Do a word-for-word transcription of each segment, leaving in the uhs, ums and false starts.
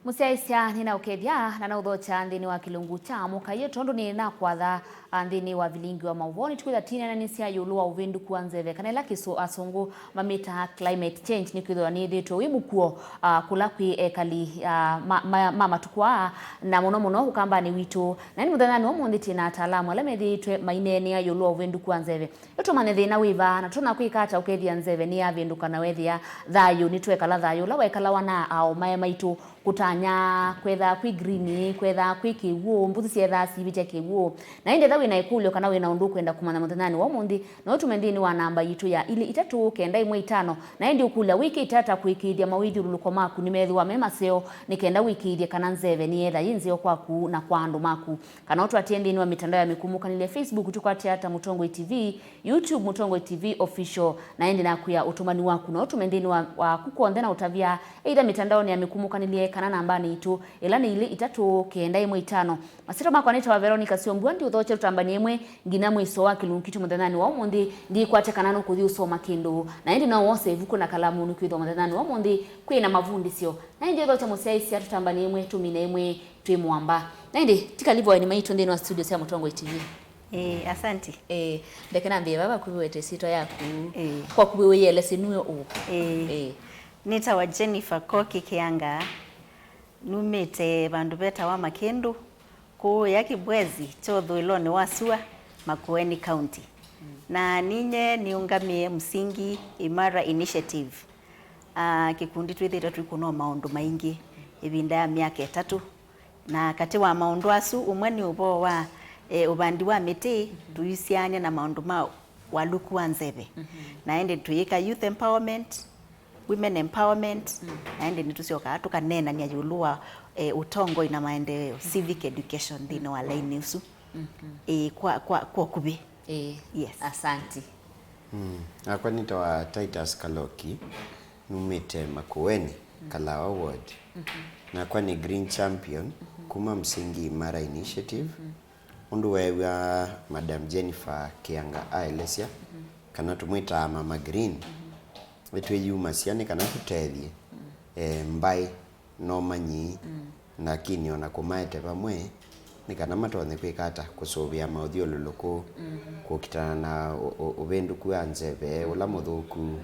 Mũsyaĩĩsya, nĩnaũkethya na naũthokya nthĩnĩ wa kĩlungu kya mũkaĩo, tondũ nĩnakwatha, a, nthĩnĩ wa vilingi wa maũvoo, nĩtũkwĩtha tũineenanĩsya ĩũlũ wa ũvĩndũku wa nzeve, kana ĩla kĩsũ-, asũngũ mamĩtaa climate change, nĩkwĩthĩwa nĩĩthĩĩtwe wĩ mũkuo, a, kũla kwĩ ekali, a, ma, ma, ma matukũ aa, na mũno mũno ũkambanĩ witũ. Na ĩndĩ mũthenyanĩ wa ũmũnthĩ twĩ na ataalamu ala methĩĩtwe maineenea ĩũlũ wa ũvĩndũku wa nzeve. Ĩtũmanye thĩna wĩ va, na tũtonya kwĩka ata ũkethĩa nzeve nĩyavĩndũka na wethĩa thayũ, nĩtwekala thayũ ũla wekalawa na aa-o-mae maitũ, kũtanya kwethaa kwĩ green, kwethaa kwĩ kĩw'ũ, mbũsi syethaa siivĩtya kĩw'ũ. Na ĩndĩ ethĩwa wĩ na ĩkũlyo kana wĩ na ũndũ ũkwenda kũmanya mũthenyanĩ wa ũmũnthĩ, no ũtũme nthĩnĩ wa namba yitũ ya ilĩ itatũ kenda ĩmwe itano. Na ĩndĩ ũkũlya, wĩkĩte ata kũĩkĩĩthya mawĩthyũlũlũko maku nĩmethĩwa me maseo, nĩ kenda ũĩkĩĩthye kana nzeve nĩyetha yĩ nzeo kwaku na kwa andũ maku? Kana ũtũatĩĩe nthĩnĩ wa mĩtandao ya mĩkumũkanĩlye, Facebook tũkwate ata Mũtongoi T V, YouTube Mũtongoi T V Official, na ĩndĩ nakwĩa ũtũmani waku no ũtũme nthĩnĩ wa, waku kw'onthe na ũtavya, either mĩtandaonĩ ya mĩkumũkanĩlye kana nambanĩ itũ, ĩla nĩ ilĩ itatũ kenda ĩmwe itano. Masyĩtwa makwa nĩtawa Veronica Syombua, ndiũthokye tũtambanie ĩmwe nginya mwĩso wa kĩlungu kitũ mũthenyanĩ wa ũmũnthĩ. Ndikwate kana nũkũthi ũsoma kĩndũ, na ĩndĩ no wose ĩvuku na kalamu, nĩkwĩthĩwa mũthenyanĩ wa ũmũnthĩ kwĩ na mavundĩsyo. Na ĩndĩ ũthokye mũsyaĩĩsya, tũtambanie ĩmwe, tũmine ĩmwe twĩ mũamba. Na ĩndĩ, ti kalivu aeni maitũ nthĩnĩ wa studio sya Mũtongoi T V. Ĩĩ, asanti. Ĩĩ, ndeke nambĩe vava kwĩweta ĩsyĩtwa yaku. Ĩĩ. Kwa kwĩ wĩyelesye nue ũ? Ĩĩ. Ĩĩ. Nĩtawa Jennifer Koki Kĩanga. Numĩte vandũ vetawa Makĩndũ, kũũya Kĩbwezi, kya ũthũĩlonĩ wa sua, Makueni County. Mm. Na ninye nĩũngamĩe Msingi Imara Initiative. Ah, kĩkundi twĩthĩĩtwe twĩkũnwa maũndũ maingĩ ĩvinda ya myaka ĩtatũ. Na katĩ wa maũndũ asu, ũmwe nĩ ũvoo wa, eh, ũvandi wa mĩtĩ, tũyusyaany'a na maũndũ ma walũku wa nzeve. Mhm. Na ĩndĩ tũyĩka youth empowerment, women empowerment, mm, na ĩndĩ nĩtũsyokaa tũkaneenany'a ĩũlũ wa, eh, ũtongoi na maendeeo, civic education nthĩnĩ wa laini ũsu. Mhm. Eh, kwa, kwa, kwa ũkuvĩ. Eh, yes. Asanti. Mm. Nakwa nĩtawa Titus Kaloki, numĩte Makueni, mm, Kalawa Ward. Mhm. Nakwa nĩ Green Champion, mhm, kuma Msingi Imara Initiative. Mhm. Ũndũ weew'a Madam Jennifer Kĩanga aelesya, mhm, kana tũmwĩtaa Mama Green, mhm, nĩtwĩyumasya nĩ kana tũtethye, mm, eh, mbaĩ na ũmanyi, mm, lakini o na kũmaete vamwe nĩ kana matonye kwĩka ata kũsũvĩa maũthyũlũlũku, mhm, kũkitana na ũ-, ũ-, ũvĩndũku wa nzeve, mhm, ũla mũthũku, mhm,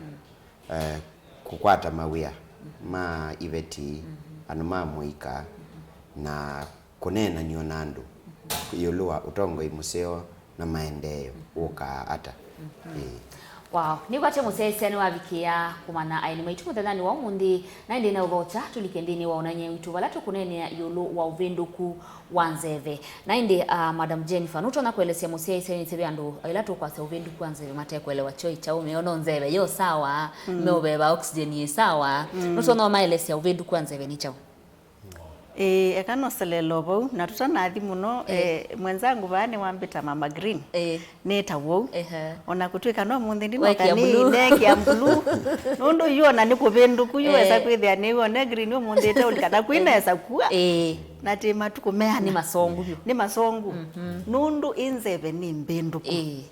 eh, kũkwata mawĩa, mhm, ma iveti, mhm, andũ ma mũika, mhm, na kũneenany'a na andũ, mhm, ĩũlũ wa ũtongoi mũseo na maendeeo, mhm, ũkaa ata. Mhm. Ĩĩ. Wow, nĩkwatya mũsyaĩĩsya nĩwavikĩa kũmanya aeni maitũ mũthenyanĩ wa ũmũnthĩ, na ĩndĩ na ũthokya tũlike nthĩnĩ wa ũnany'e witũ vala tũkũneenea ĩũlũ wa ũvĩndũku wa nzeve. Na ĩndĩ, ah, Madam Jennifer, nũtonya kũelesya mũsyaĩĩsya nĩsĩ ve andũ ĩla tũkwasya ũvĩndũku wa nzeve mate kũelewa kyo ĩ kyaũ, meona nzeve yo sawa, mm, meũveva oxygen yĩ sawa. Mm. Nũtonya ũmaelesya ũvĩndũku wa nzeve nĩ kyaũ? Ĩĩ, eka noselele o vau, na tũtanathi mũno, eh, eh, mwenzangu vaa nĩwambĩta Mama Green. Eh. Nĩta wou. Ehe. O na kũtw'ĩka no mũnthĩ ndinoka nĩ blue. Nekia blue. Nũndũ yu ona nĩ kũvĩndũku, yu, eh, wesa kwĩthĩa nĩ wone green ũmũnthĩ ĩteũlika, na kwĩnesa kua. Eh. Na tĩ matukũ meana. Nĩ masongu vyũ. Nĩ masongu. Mhm. Nũndũ ĩ nzeve nĩ mbĩndũku. Eh.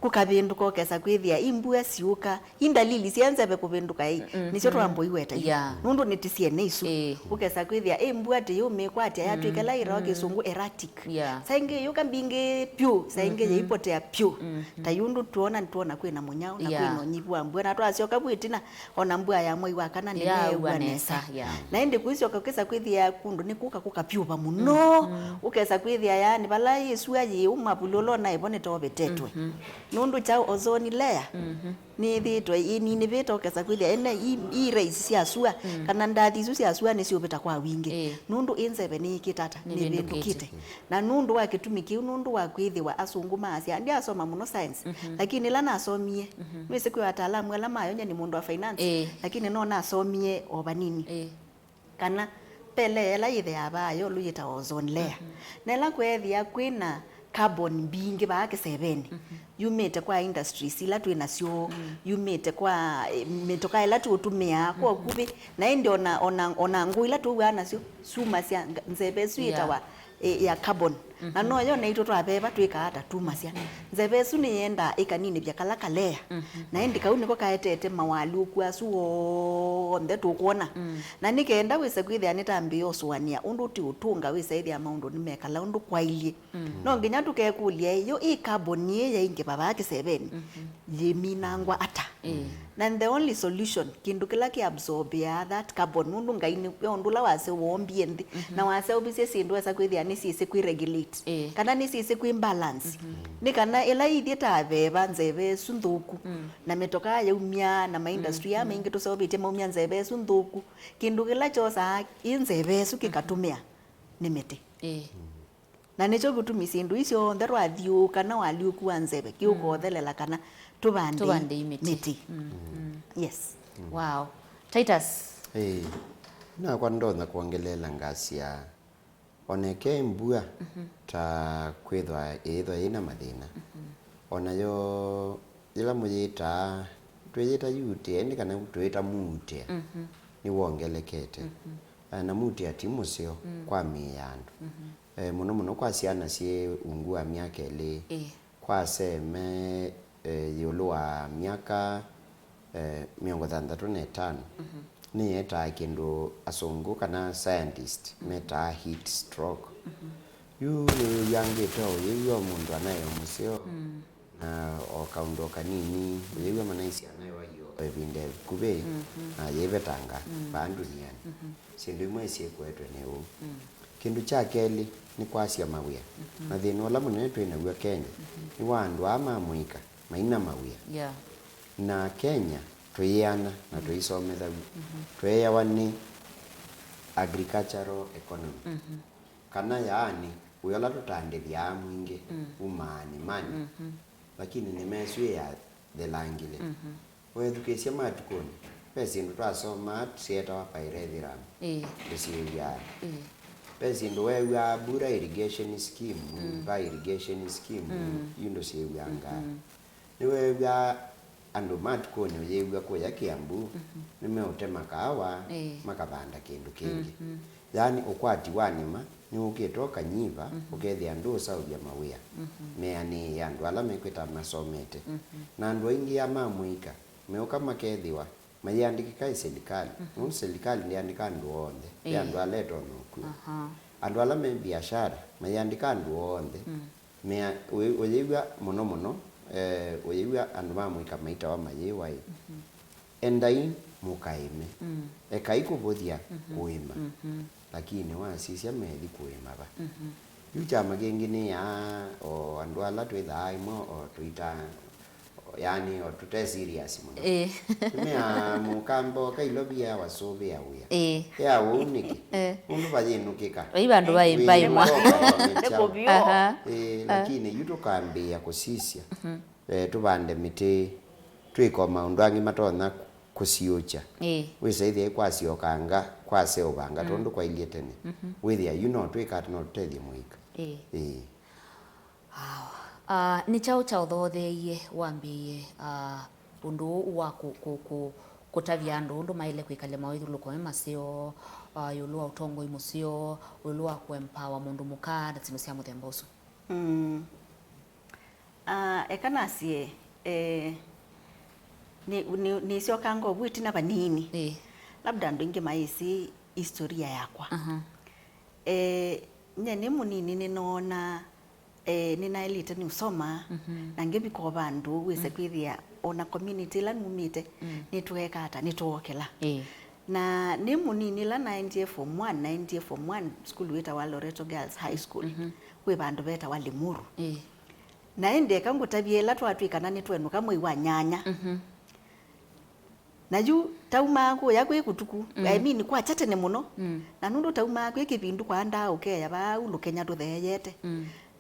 Kũkavĩndũka ũkesa kwĩthĩa ĩ mbua siũka, ĩ ndalili sya nzeve kũvĩndũka ĩ, mm, nĩsyo twamba ũiweta yu. Yeah. Nũndũ nĩ ti syene isu. Ĩĩ. Ũkesa kwĩthĩa ĩ mbua tĩ yũmĩkwatya yatw'ĩka ĩla yĩtawa kĩsũngũ erratic. Yeah. Saa ingĩ yũka mbingĩ pyũ, saa ingĩ, mhm, yĩipotea pyũ. Mhm. Ta yu ũndũ twona, nĩtwona kwĩna mũnyao na, yeah, kwĩna ũnyivu wa mbua. Na twasyoka vu ĩtina, ona mbua ya mwei wa kana, yeah, nĩneew'a nesa. Yeah. Na ĩndĩ kũisyoka ũkesa kwĩthĩa kũndũ nĩ kũka kũka pyũva mũno. Mhm. Ũkesa kwĩthĩa yaani vala ĩ sua yĩ ũmwe, vuli ũla ũnaĩ vo nĩtovetetwe. Mhm. Nũndũ kyaũ, ozone layer, mhm, nĩyĩthĩĩtwe yĩninĩvĩte, ũkesa kwĩthĩa ene i, i rays sya sua, mm, kana ndathi isu sya sua nĩsyũvĩta kwa wingĩ. Ĩĩ. Nũndũ ĩ nzeve nĩyĩkĩte ata? Nĩvĩndũkĩte. Nĩvĩndũkĩte. Na nũndũ wa kĩtumi kĩu, nũndũ wa kwĩthĩwa asũngũ maasya, ndyasoma mũno science, mhm, lakini ĩla nasomie, mhm, nĩwĩsĩ kwĩ ataalamu ala mayony'a nĩ mũndũ wa finance, ĩĩ, lakini no nasomie o vanini. Ĩĩ. Kana pele ĩla yĩtheaa vaa ĩũlũ yĩtawa ozone layer. Mhm. Na ĩla kweethĩa kwĩna carbon mbingĩ vaa kĩsevenĩ, mhm, yumĩte kwa industries ila twĩ nasyo, mm, yumĩte kwa, eh, mĩtoka ĩla tũũtũmĩaa kwa, mhm, ũkuvĩ, na ĩndĩ ona, ona, ona ngũũ ila tũw'aa nasyo syumasya nga-, nzeve ĩsu, yeah, yĩtawa, eh, ya carbon. Na no yo naitũ twaveva twĩkaa ata? Tumasya. Nzeve ĩsu nĩyendaa ĩkaninĩvya kala kalea. Na ĩndĩ kau nĩko kaetete mawalyũku asu onthe tũkwona. Na nĩ kenda wĩse kwĩthĩa nĩtambĩĩa ũsũanĩa ũndũ ti ũtũnga, wĩse ĩthĩa maũndũ nĩmekala ũndũ kwailyĩ. No nginya tũkekũlya, ĩ, yo ĩ carbon ĩĩ yaingĩva vaa kĩsevenĩ, yĩminangwa ata? Na the only solution, kĩndũ kĩla kĩ absorbĩaa that carbon, nũndũ Ngai nĩ we ũndũ ũla waseũvombie nthĩ, na waseũvisye syĩndũ esa kwĩthĩa nĩsyĩsĩ kwĩ regulate, kana nĩsyĩsĩ kwĩ balance. Nĩ kana ĩla ithyĩ ta aveva nzeve ĩsu nthũku, na mĩtokaa yaumya, na maindustry aa maingĩ tũseũvĩtye maumya nzeve ĩsu nthũku, kĩndũ kĩla kyosaa ĩ nzeve ĩsu kĩkatũmĩa nĩ mĩtĩ. Na nĩkyo kĩtumi syĩndũ ii syonthe twathiũũka na walyũku wa nzeve kĩũkothelela kana tũvande Tũvande mĩtĩ. Mĩtĩ. Yes. Wow. Titus. Ĩĩ, nakwa ndonya kwongeleela ngasya, oneke mbua ta kwĩthwa ĩĩthwa yĩna mathĩna, onayo yĩla mũyĩtaa, twĩyĩta yutea, ĩndĩ kana tũyĩta muutea, nĩwongelekete. Eh, na muutea ti mũseo kwa mĩĩ ya andũ. Eh, mũno mũno kwa syana syĩ ungu wa myaka ĩlĩ, kwa aseme, eh, ĩũlũ wa myaka, eh, mĩongo thanthatũ na ĩtano, nĩyetaa kĩndũ asũngũ kana scientist metaa heat stroke. Yu nĩwĩw'angĩte o ũyĩw'a o mũndũ anaĩ o mũseo, na o kaũndũ o kanini, ũyĩw'a manaisya anaĩ o ĩvinda ĩkuvĩ, na yĩvetanga vaa nduniani. Syĩndũ imwe syĩkũetwe nĩ ũu. Kĩndũ kya kelĩ nĩ kwasya mawĩa. Na thĩna ũla mũnene twĩ naw'o Kenya nĩ wa andũ aa ma mũika maina mawĩa. Na Kenya tũyĩana na tũisomethaw'a. Tweeawa nĩ agricultural economy. Kana yaani, wĩa ũla tũtandĩthyaa mwingĩ umaa nĩmanĩ, lakini nĩmesw'ĩaa thĩlangĩle. Weethukĩĩsya matukũnĩ, ve syĩndũ twasomaa syetawa pyrethrum, ndũsyĩw'aa. Ve syĩndũ weew'aa Bura irrigation scheme, va irrigation scheme, yu ndũsyĩw'angaa. Nĩweew'aa andũ matukũnĩ ũyĩw'a kũya Kiambu nĩmeũtema kaawa, makavanda kĩndũ kĩngĩ. Yaani ũkwati wa nĩma nĩwũkĩte ũkanyiva, ũkethĩa ndũũseũvya mawĩa meanĩĩe andũ ala mekwĩta masomete. Na andũ aingĩ aa ma mũika meũka makethĩwa mayĩandĩkĩka ĩ silikalĩ, nũndũ silikalĩ ndĩandĩka andũ onthe, ve andũ ala ĩtonya ũkua. Andũ ala me mbiasyara mayĩandĩka andũ onthe. Mea, ũyĩw'a mũno mũno, eh, ũyĩw'a andũ ma mũika maitawa mayĩwa ĩ, endai mũkaĩme. Ekai kũvũthya kũĩma. Lakini wasisya methi kũĩma va? Yu kyama kĩngĩ nĩ ya o andũ ala twĩthaa ĩmwe o tũita, yani o tũte serious mũno. Ĩĩ. Nĩmea mũkamba oka ilovi ya wasũvĩa wĩa. Ĩĩ. Ya ũu nĩkĩ? Ũndũ vayĩnũkĩka. Vai vandũ vaĩ mbaĩ mwa. Nĩ kũvyũ. Aha. Ĩĩ, lakini yu tũkambĩĩa kũsisya. Eh, tũvande mĩtĩ, twĩka o maũndũ angĩ matonya kũsiũkya. Ĩĩ. Wĩsa ĩthĩa kwasiokanga, kwaseũvanga tondũ kwailyĩ tene. Wĩthĩa yu no twĩka ata no tũtethye mũika. Ĩĩ. Ĩĩ. Awa. Ah, nĩ kyaũ kyaũthootheeie wambĩĩe, ah, ũndũ ũũ wa kũ-, kũ-, kũ-, kũtavya andũ ũndũ maĩle kwĩkalya maũĩthũlũko me maseo, ah, ĩũlũ wa ũtongoi mũseo, ĩũlũ wa kũ-empower mũndũ mũka na syĩndũ sya mũthemba ũsu? Mm. Ah, eka nasye, eh, nĩ, nĩ, nĩsyokanga ũvu ĩtina vanini. Ĩĩ. Labda andũ aingĩ mayĩsĩ historia yakwa. Aha. Eh, nye nĩ mũnini nĩnoona, eh, nĩnaĩlĩte nĩũsoma, na ngĩvika o vandũ wĩse kwĩthĩa ona community ĩla numĩte, nĩtũeka ata, nĩtwookela. Ĩĩ. Na nĩ mũnini ĩla naendie form one, naendie form one sukulu wĩtawa Loreto Girls High School, kwĩ vandũ vetawa Limuru. Ĩĩ. Na ĩndĩ eka ngũtavye ĩla twatw'ĩkana nĩtwenũka mwei wa nyanya. Na yu taumaa kũya kwĩ kũtuku, I mean, kwakya tene mũno. Na nũndũ taumaa kwĩ kĩvindu kwaandaa ũkeya vaa ulũkenya tũtheeyete.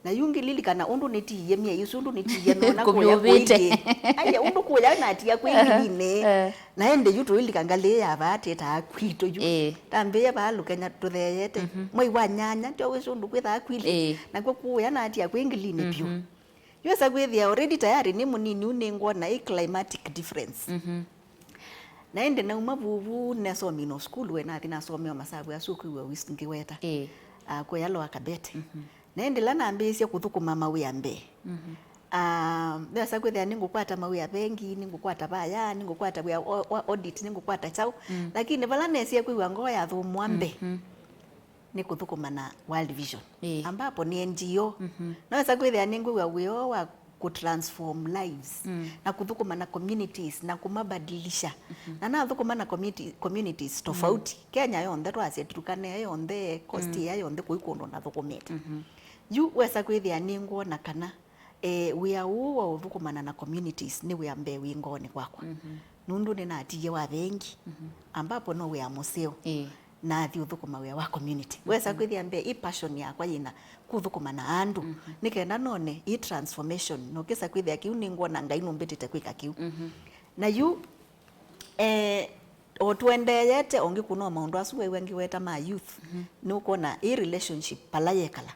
Na yu ngĩlilikana ũndũ nĩtiie myei ĩsu, ũndũ nĩtiie nona kũya kũingĩ. Aye, ũndũ kũya natia kwĩ ngilinĩ. Eh. Na ĩndĩ yu tũilika ngalĩ ya vaa twĩtaa kwitũ yu. Ĩĩ. Tambĩĩe vaa lũkenya tũtheeyete. Mwei wa nyanya, tyo wĩsĩ ũndũ kwĩthaa kwili. Ĩĩ. Nakw'o kũya natia kwĩ ngilinĩ vyũ. Yu esa kwĩthĩa already tayari nĩ mũnini, yu nĩngwona ĩ climatic difference. Na ĩndĩ nauma vuvu, nesomie no sukulu we nathi nasomea masavu asu ũkwĩw'a wis-, ngĩweta. Ĩĩ. Ah, kũya Lower Kabete. Na ĩndĩ ĩla nambĩĩisye kũthũkũma mawĩa mbee, ah, nĩwesa kwĩthĩa nĩngũkwata mawĩa vengi, nĩngũkwata vaya, nĩngũkwata wĩa wa, wa audit, nĩngũkwata kyaũ. Lakini vala nesie kwĩw'a ngoo yathũmũa mbee, nĩ kũthũkũma na World Vision. Ĩĩ. Ambapo nĩ N G O. Nawesa kwĩthĩa nĩngwĩw'a wĩa ũũ wa kũ transform lives, na kũthũkũma na communities na kũmabadilisha. Na nathũkũma na community, communities tofauti. Kenya yonthe twasya, Turkana ĩya yonthe, coast ĩya yonthe, kũi kũndũ nathũkũmĩte. Yu wesa kwĩthĩa nĩngwona kana, eh, wĩa ũũ wa ũthũkũmana na communities nĩ wĩa mbee wĩ ngoonĩ kwakwa. Nũndũ nĩnatiie wa vengi, ambapo no wĩa mũseo. Ĩĩ. Nathi ũthũkũma wĩa wa community. Wesa kwĩthĩa mbee ĩ passion yakwa yĩna kũthũkũma na andũ, nĩ kenda none ĩ transformation, na ũkĩsa kwĩthĩa kĩu nĩngwona Ngai nũmbĩtĩte kwĩka kĩu. Na yu, eh, o tũendeeyete, o ngĩkũna o maũndũ asu wew'a ngĩweta ma youth, nĩũkwona ĩ relationship pala yekala.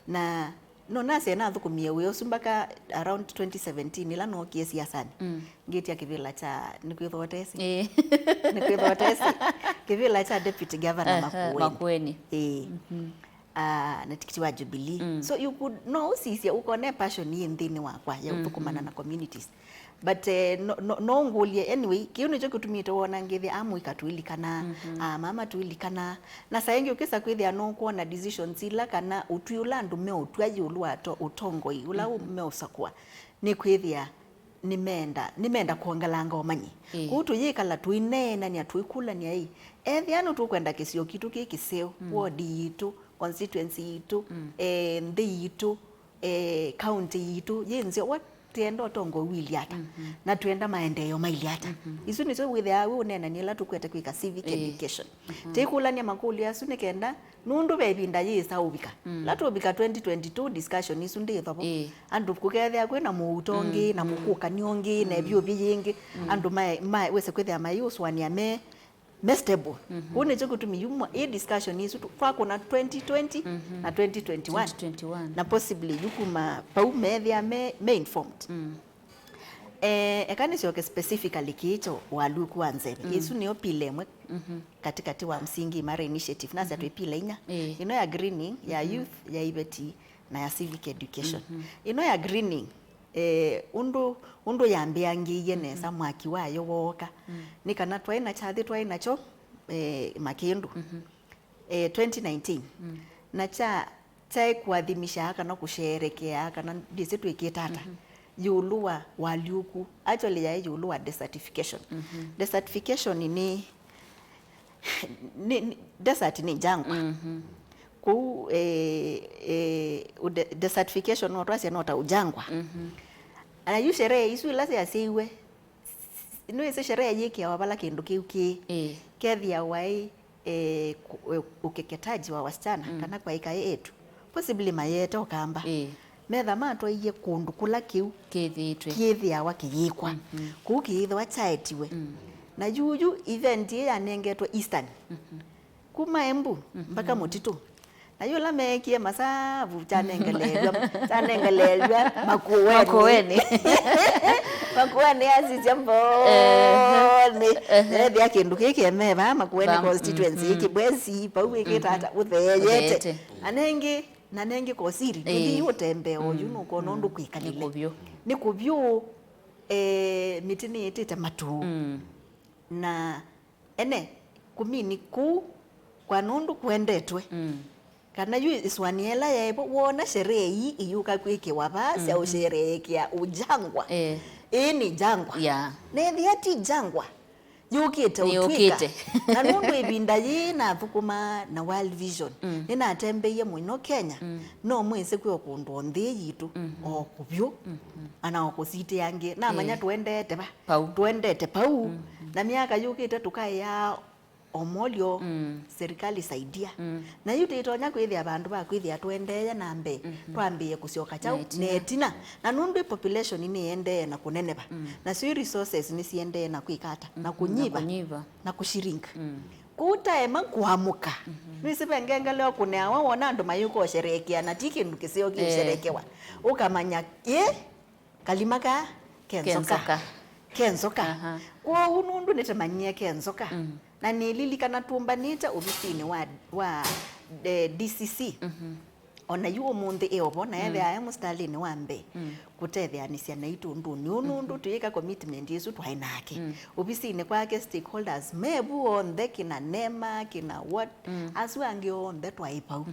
Na no nasye nathũkũmie wĩa ũsu mpaka around twenty seventeen, ĩla nookie siasanĩ. Ngĩtia kĩvĩla kya, nĩkwĩthwa ũtesi? Ĩĩ. Nĩkwĩthwa ũtesi? Kĩvĩla kya deputy governor Makueni. Makueni. Ĩĩ. Ah, na tikiti wa Jubilee. So you could, no ũsisye, ũkone passion yĩ nthĩnĩ wakwa ya ũthũkũmana na communities. But, eh, no, no, no ngũlye, anyway, kĩu nĩkyo kĩtumĩte wona ngĩthĩa amũika tũilikanaa, ah, mama tũilikanaa. Na saa ĩngĩ ũkĩsa kwĩthĩa no kuona decisions ila kana ũtwi ũla andũ meũtw'a ĩũlũ wa to-, ũtongoi ũla meũsakũa, nĩ kwĩthĩa nĩmenda, nĩmenda kwongelanga ũmanyi. Ĩĩ. Kwoou tũyĩkala tũineenany'a, tũikulany'a, ĩ, ethĩa nĩtũkwenda kĩsio kitũ kĩ kĩseo, ward yitũ, constituency yitũ, eh, nthĩ yitũ, eh, county yitũ yĩ nzeo, wa tũyenda ũtongoi ũilyĩ ata, na tũyenda maendeeo mailyĩ ata. Isu nĩsyo wĩthĩaa wĩ ũneenany'a ĩla tũkwete kwĩka civic education. Tĩkũlany'a makũlyo asu nĩ kenda, nũndũ ve ĩvinda yĩĩsa ũvika. La tũvika twenty twenty-two, discussion isu ndĩĩthovo. Ĩĩ. Andũ kũkethĩa kwĩ na mũuto ũngĩ, na mũkũkanĩ ũngĩ, na ĩvyũvi yĩngĩ. Andũ mae, mae, wĩse kwĩthĩa maiũsũanĩa me me stable. Kũu nĩkyo kĩtumi yu mwa-, ĩ discussion isu tu-, twakũna twenty twenty na twenty twenty-one. Twenty twenty-one. Na possibly yu kuma vau meethĩa me, me informed. Eh, eka nĩsyoke specifically kĩĩ kyo waluku wa nzeve. Ĩsu nĩyo pila ĩmwe katikati wa Msingi Imara Initiative. Nasya twĩ pila inya. Ĩĩ. Ĩno ya greening, ya youth, ya iveti, na ya civic education. Ĩno ya greening, eh, ũndũ, ũndũ yambĩangĩie nesa, mwaki wayo wooka, nĩ kana twaĩ na kyathĩ twaĩ nakyo, eh, Makĩndũ, eh, twenty nineteen. Na kya, kyaĩ kũathimisha kana kũsherekea kana ndĩsĩ twĩkĩte ata, ĩũlũ wa walyũku. Actually, yaĩ ĩũlũ wa desertification. Desertification nĩ, nĩ, nĩ, desert nĩ jangwa. Kũu, eh, eh, ũde-, desertification no twasya no ta ũjangwa. Na yu sherehe isu ila syasyiwe, nĩwĩsĩ sherehe yĩkĩawa vala kĩndũ kĩu kĩĩ. Ĩĩ. Kethĩawa ĩ, eh, ku-, eh, ukeketaji wa wasichana, kana kwaĩka eĩtu. Possibly mayete Ũkamba. Ĩĩ. Metha matwaie kũndũ kũla kĩu kĩthĩĩtwe, kĩthĩawa kĩyĩkwa. Kũu kĩyĩthĩwa kyaetiwe. Na yuyu event ĩĩ yanengetwe Eastern. Kuma Embu mpaka Mũtitũ. Na yu ũla meekie masavu, kyanengeleelw'a, kyanengeleelw'a Makueni. Makueni. Makueni asisya Mbooni. Ehe. Ethĩa kĩndũ kĩĩ kĩemee vaa Makueni constituency, Kĩbwesi, pau wĩkĩta ata, ũtheeyete. Ũtheete. Na nengĩ, na nengĩ kosiri, ĩĩ, nũthi ũtembee oyu, nũkwona ũndũ kwĩkalile. Nĩ kũvyũ. Nĩ kũvyũ, eh, mĩtĩ nĩyĩtĩte matũ. Na ene kũmini kũu kwa nũndũ kũendetwe. Kana yu ĩsũanĩa ĩla yaĩ vo, woona sherehe ii iyũka kwĩkĩwa vaa sya ũsherehekea ũjangwa. Eh. Ĩĩ nĩ jangwa. Yeah. Nethĩa ti jangwa. Yũkĩte ũtw'ĩka. Nĩyũkĩte. Na nũndũ ĩvinda yĩĩ nathũkũmaa na World Vision, nĩnatembeie mũno Kenya, no mwĩsĩ kwĩ o kũndũ o nthĩ yitũ, o kũvyũ, ana o kũsitĩa angĩ. Namanya tũendete va. Pau. Tũendete pau. Na myaka yũkĩte tũkaĩa o molyo, serikali saidia. Na yu tũitonya kwĩthĩa vandũ va kwĩthĩa tũendeea na mbee, twambĩĩe kũsyoka kyaũ na ĩtina. Na ĩtina. Na nũndũ ĩ population nĩyendee na kũneneva. Nasyo ĩ resources nĩsiendee na kwĩka ata? Na kũnyiva. Na kũnyiva. Na kũshrink. Kũu taema kũamũka. Nĩwĩsĩ ve ngengele ũkũneawa wona andũ mayũka ũsherekea, na ti kĩndũ kĩseo kĩũsherekewa. Ũkamanya, ĩ, kalima kaa ke nzoka. Ke nzoka. Ke nzoka. Aha. Kwoou nũndũ nĩtũmanyie ke nzoka. Na nĩlilikana tũmbanĩte ovisinĩ wa, wa, eh, D C C. Ona yu ũmũnthĩ e o vo, na ethĩawa e mũsitalĩnĩ wa mbee kũtetheanĩsya naitũ ũndũnĩ ũũ, nũndũ tũyĩka commitment ĩsu twaĩ nake. Ovisinĩ kwake, stakeholders me vu onthe, kĩna nema, kĩna what, asu angĩ onthe twaĩ vau.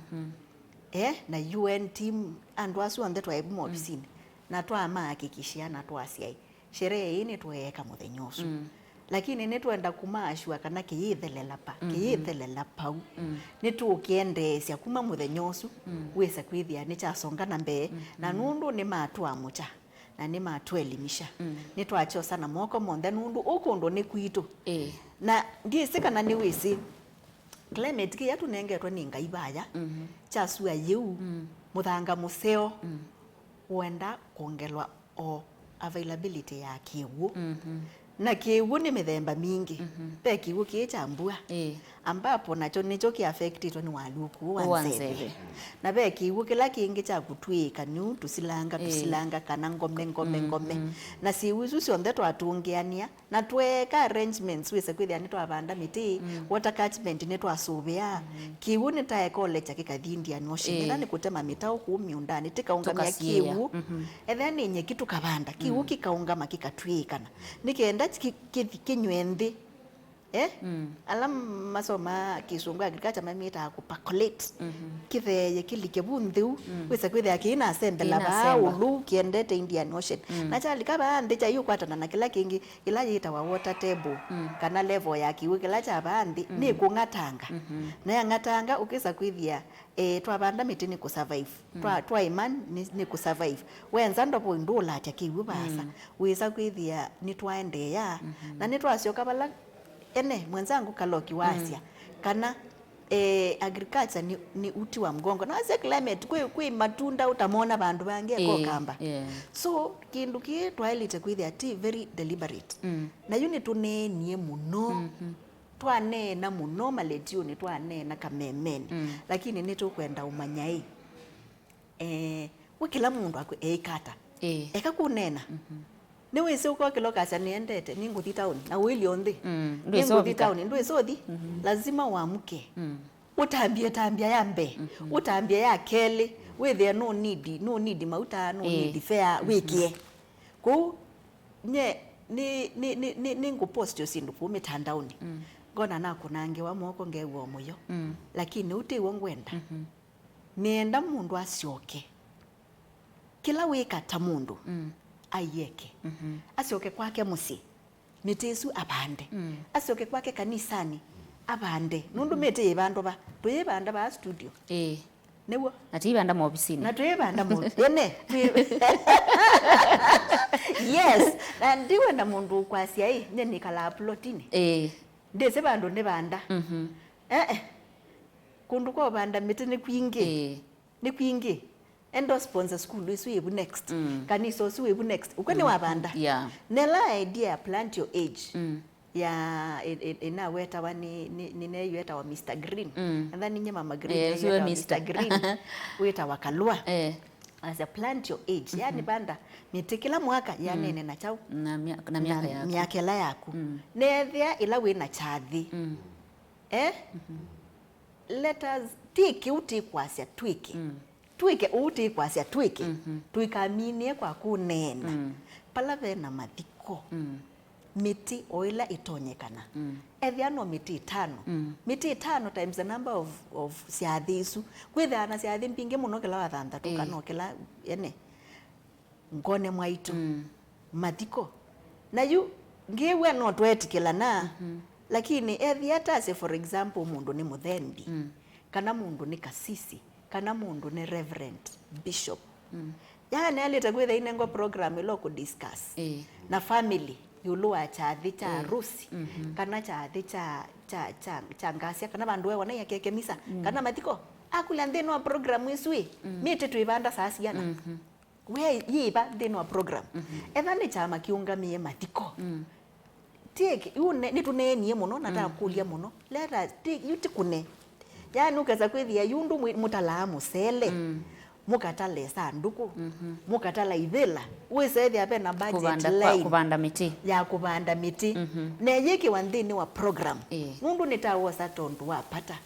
Eh, na U N team, andũ asu onthe twaĩ vu maovisinĩ, na twamahakikishia na twasya, sherehe ĩĩ nĩtũyeeka mũthenya ũsu. Lakini nĩtwenda kũmaasua kana kĩyĩthelela pa, kĩyĩthelela pau. Nĩtũũkĩendeesya kuma mũthenya ũsu, wĩse kwĩthĩa nĩkyasonga na mbee, na nũndũ nĩmatũamũkya na nĩmatũelimisha. Nĩtwakyosa na moko monthe nũndũ ũũ kũndũ nĩ kwitũ. Ĩĩ. Na ndyĩsĩ kana nĩwĩsĩ, climate kĩya tũnengetwe nĩ Ngai vaya, kya sua yĩu, mũthanga mũseo, wenda kwongelwa o availability ya kĩw'ũ. Na kĩw'ũ nĩ mĩthemba mingĩ. Ve kĩw'ũ kĩĩ kya mbua, ĩĩ, ambapo nakyo nĩkyo kĩ affectĩtwe nĩ walũku wa nzeve. Na ve kĩw'ũ kĩla kĩngĩ kya kũtw'ĩĩka nĩu tũsilanga, ĩĩ, tũsilanga kana ngome, ngome, ngome. Na syĩw'ũ isu syonthe twatũngĩanĩa, na tweeka arrangements, wĩse kwĩthĩa nĩtwavanda mĩtĩ, water catchment nĩtwasũvĩa, kĩw'ũ nĩtaekolekya kĩkathi Indian Ocean, ĩĩ, ĩla nĩ kũtema mĩtaũ kũu mĩũndanĩ, tĩkaũngamya kĩw'ũ. Ethĩa nĩ nyeki tũkavanda, kĩw'ũ kĩkaũngama kĩkatw'ĩĩkana, nĩ kenda kĩ-, kĩthi kĩnyw'e nthĩ. Eh? Ala masomaa kĩsũngũ, agriculture, mamĩtaa kũ percolate. Kĩtheeye kĩlike vu nthĩ u, wĩse kwĩthĩa kĩinasembela vaa ũlũ kĩendete Indian Ocean. Na kyalika vaa nthĩ kyaiũkwatana na kĩla kĩngĩ, ĩla yĩtawa water table, kana level ya kĩw'ũ kĩla kya vaa nthĩ, nĩkũng'atanga. Na yang'atanga, ũkĩsa kwĩthĩa, eh, twavanda mĩtĩ nĩ kũ survive. Twa, twaĩma nĩ, nĩ kũ survive. Wenza ndovo ndũũlatya kĩw'ũ vaasa. Wĩsa kwĩthĩa nĩtwaendeea, na nĩtwasyoka vala ene mwenzangu Kaloki wasya, kana, eh, agriculture ni, ni uti wa mgongo. Na wasya climate, kwĩ, kwĩ matunda ũtamona vandũ vangĩ eka Ũkamba. So, kĩndũ kĩĩ twaĩlĩte kwĩthĩa ti very deliberate. Na yu nĩtũneenie mũno. Twaneena mũno maletiũnĩ, twaneena kamemenĩ. Lakini nĩtũkwenda ũmanya ĩ, eh, wĩ kĩla mũndũ akwe eĩka ata. Eka kũneena. Nĩwĩsĩ ũkokĩla ũkasya, "Nĩendete, nĩngũthi taoni," na ũilye ũnthĩ, "Nĩngũthi taoni," ndwĩsĩ ũthi. Lazima ũamũke. Ũtambie tambia ya mbee, ũtambie ya kelĩ, wĩthĩe no need, no need mauta, no need fare, wĩkĩe. Kwoou, nye, nĩ, nĩ, nĩ, nĩ, nĩngũpost o syĩndũ kũu mĩtandaonĩ. Ngona nakũnangĩwa moko, ngew'a o mũyo. Lakini ũu ti w'o ngwenda. Nĩenda mũndũ asyoke. Kĩla wĩka ta mũndũ, aieke. Asyoke kwake mũsyĩ, mĩtĩ ĩsu avande. Asyoke kwake kanisanĩ, avande. Nũndũ mĩtĩ yĩvandwa va? Tũyĩvanda vaa studio. Ĩĩ. Nĩw'o? Na tũyĩvanda maovisinĩ. Na tũyĩvanda mo-, ene, twĩ-, yes. Na ndiwenda mũndũ ũkwasya, "Ĩ, nye nĩkalaa plotinĩ." Ĩĩ. Ndĩsĩ vandũ nĩvanda. Eh, eh. Kũndũ kwa ũvanda mĩtĩ nĩ kwingĩ. Ĩĩ. Nĩ kwingĩ. Enda sponsor school ĩsu ĩvu next. Kanisa ũsu wĩvu next. Ũkw'o nĩwavanda. Yeah. Nela idea ya plant your age. Ya, ĩ-, ĩ-, ĩnawetawa nĩ, nĩ, nĩ neyu etawa Mister Green. Natha ninye Mama Green, eh, neyu etawa Mister Green. Wĩtawa Kalua. Eh. As a plant your age. Yani vanda mĩtĩ kĩla mwaka yanene na chau. Na mya-, na myaka yaku. Myaka ĩla yaku. Nethĩa ĩla wĩna kyathĩ. Eh? Let us, ti kĩu ti kwasya twĩke. Twĩke ũu ti kwasya twĩke. Tũikaminie kwa kũneena. Pala vena mathiko. Mĩtĩ o ĩla ĩtonyekana. Ethĩa no mĩtĩ ĩtano. Mĩtĩ ĩtano times the number of, of syathĩ isu. Kwĩthĩawa na syathĩ mbingĩ mũno kĩla wa thanthatũ kana o kĩla ene. Ngone mwaitũ. Mathiko. Na yu, ngĩw'a no tweetĩkĩlana, lakini ethĩa ta, say for example, mũndũ nĩ mũthembi, kana mũndũ nĩ kasisi, kana mũndũ nĩ reverend, bishop. Yaani, alĩte kwĩthĩa inengwa program ĩla ũkũ discuss na family ĩũlũ wa kyathĩ kya arusi, kana kyathĩ kya, kya, kya, kya ngasya, kana vandũ wewa na yakeke misa, kana mathiko. Akũlya nthĩnĩ wa program ĩsu ĩ, mĩtĩ twĩvanda saa siana? We yĩva nthĩnĩ wa program. Etha nĩ kyama kĩũngamĩe mathiko. Tiĩke, yu ne-, nĩtũneenie mũno na ndakũlya mũno. Let us, ti, yu tikũne. Yaani ũkesa kwĩthĩa yu ndũ mwĩ-, mũtalaa mũsele. Mũkatala ĩsandũkũ. Mũkatala ivĩla. Wĩsethĩa ve na budget kũvanda kwa, line kũvanda mĩtĩ. Ya kũvanda mĩtĩ. Na yĩkĩwa nthĩnĩ wa program. Ĩĩ. Nũndũ nĩtawosa tondũ wa pata.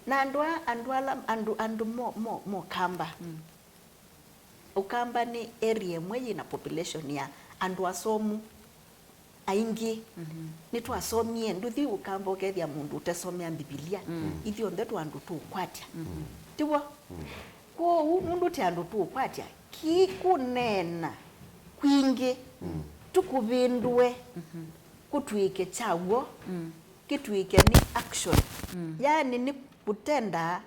Na andũ a, andũ ala, andũ, andũ mo, mo, mo Kamba. Ũkamba nĩ area ĩmwe yĩna population ya andũ asomu aingĩ. Nĩtwasomie, ndũthi Ũkamba ũkethĩa mũndũ ũtesomea Mbivilia. Ithyonthe tũ andũ tũũkwatya. Tiw'o? Kwoou nũndũ tĩ andũ tũũkwatya, kĩĩ kũneena kwingĩ tũkũvĩndũe kũtw'ĩke kya w'o, kĩtw'ĩke nĩ action. Yaani nĩ kũtenda,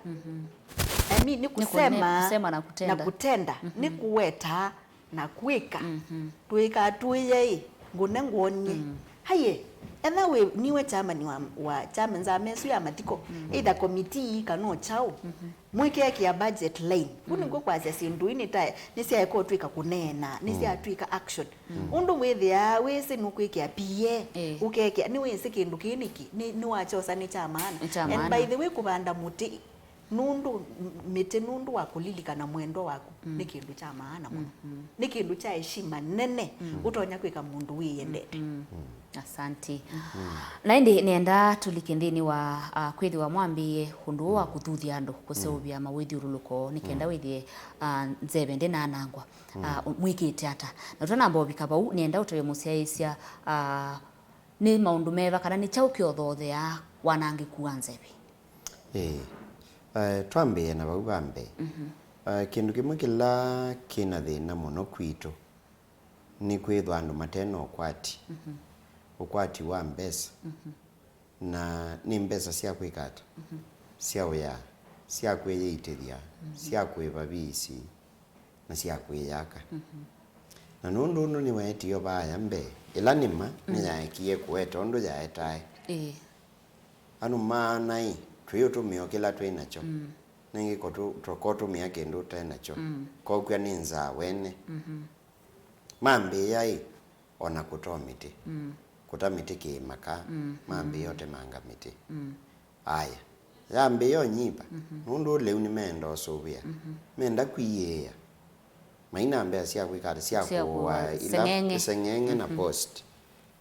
I mean, nĩ kũsema, kũsema na kũtenda. Na kũtenda, nĩ kũweta na kwĩka. Twĩka tũĩe ĩ, ngũne ngwonie. Haiye, etha wĩ niwe chairman wa, wa chairman nzama ĩsu ya mathiko, either committee kana o kyaũ, mwĩkekĩa budget line. Vu nĩkw'o kwasya syĩndũ ii nĩ ta, nĩsyaeka ũtw'ĩka kũneena, nĩsyatw'ĩka action. Ũndũ wĩthĩaa wĩsĩ nũkwĩkĩa P A, ũkekĩa, nĩwĩsĩ kĩndũ kĩĩ nĩkĩ, nĩ, nĩwakyosa nĩ kya maana. Nĩ kya maana. And by the way, kũvanda mũtĩ, nũndũ m-, mĩtĩ nũndũ wa kũlilikana mwendwa waku nĩ kĩndũ kya maana mũno. Nĩ kĩndũ kya heshima nene ũtonya kwĩka mũndũ wĩyendete. Asanti. Na ĩndĩ nĩenda tũlike nthĩnĩ wa, ah, kwĩthĩwa mwambĩĩe ũndũ ũũ wa kũthuthya andũ kũseũvya mawĩthyũlũlũko nĩ kenda wĩthĩe, ah, nzeve ndĩnaanangwa. Ah, mwĩkĩte ata? Na tũtanamba ũvika vau, nĩenda ũtavye mũsyaĩĩsya, ah, nĩ maũndũ meva kana nĩ kyaũ kĩothootheaa wanangĩku wa nzeve? Ĩĩ. Eh, twambĩĩe na vau va mbee. Eh, kĩndũ kĩmwe kĩla kĩna thĩna mũno kwitũ nĩ kwĩthwa andũ mate na ũkwati, ũkwati wa mbesa. Na nĩ mbesa sya kwĩka ata? Sya ũya, sya kwĩyĩitĩthya, sya kũĩva viisi, na sya kwĩyaka. Na nũndũ ũndũ nĩweetie o vaaya mbee, ĩla nĩma nĩyaekie kũweta ũndũ yaetae. Ĩĩ. Andũ maana-ĩ, twĩũtũmĩa o kĩla twĩ nakyo. Nĩngĩ kotũ-, tũkotũmĩa kĩndũ ũte nakyo. Kokw'a nĩ nzaa wene. Mambĩĩa-ĩ, o na kũta o mĩtĩ. Kũta mĩtĩ kĩĩ makaa, mambĩĩa ũtemanga mĩtĩ. Aya, yambĩĩa ũnyiva, nũndũ lĩu nĩmeenda ũsũvĩa. Menda kwĩyĩĩa. Mainambĩa sya kwĩka ata? Sya kũũa ila seng'eng'e na post.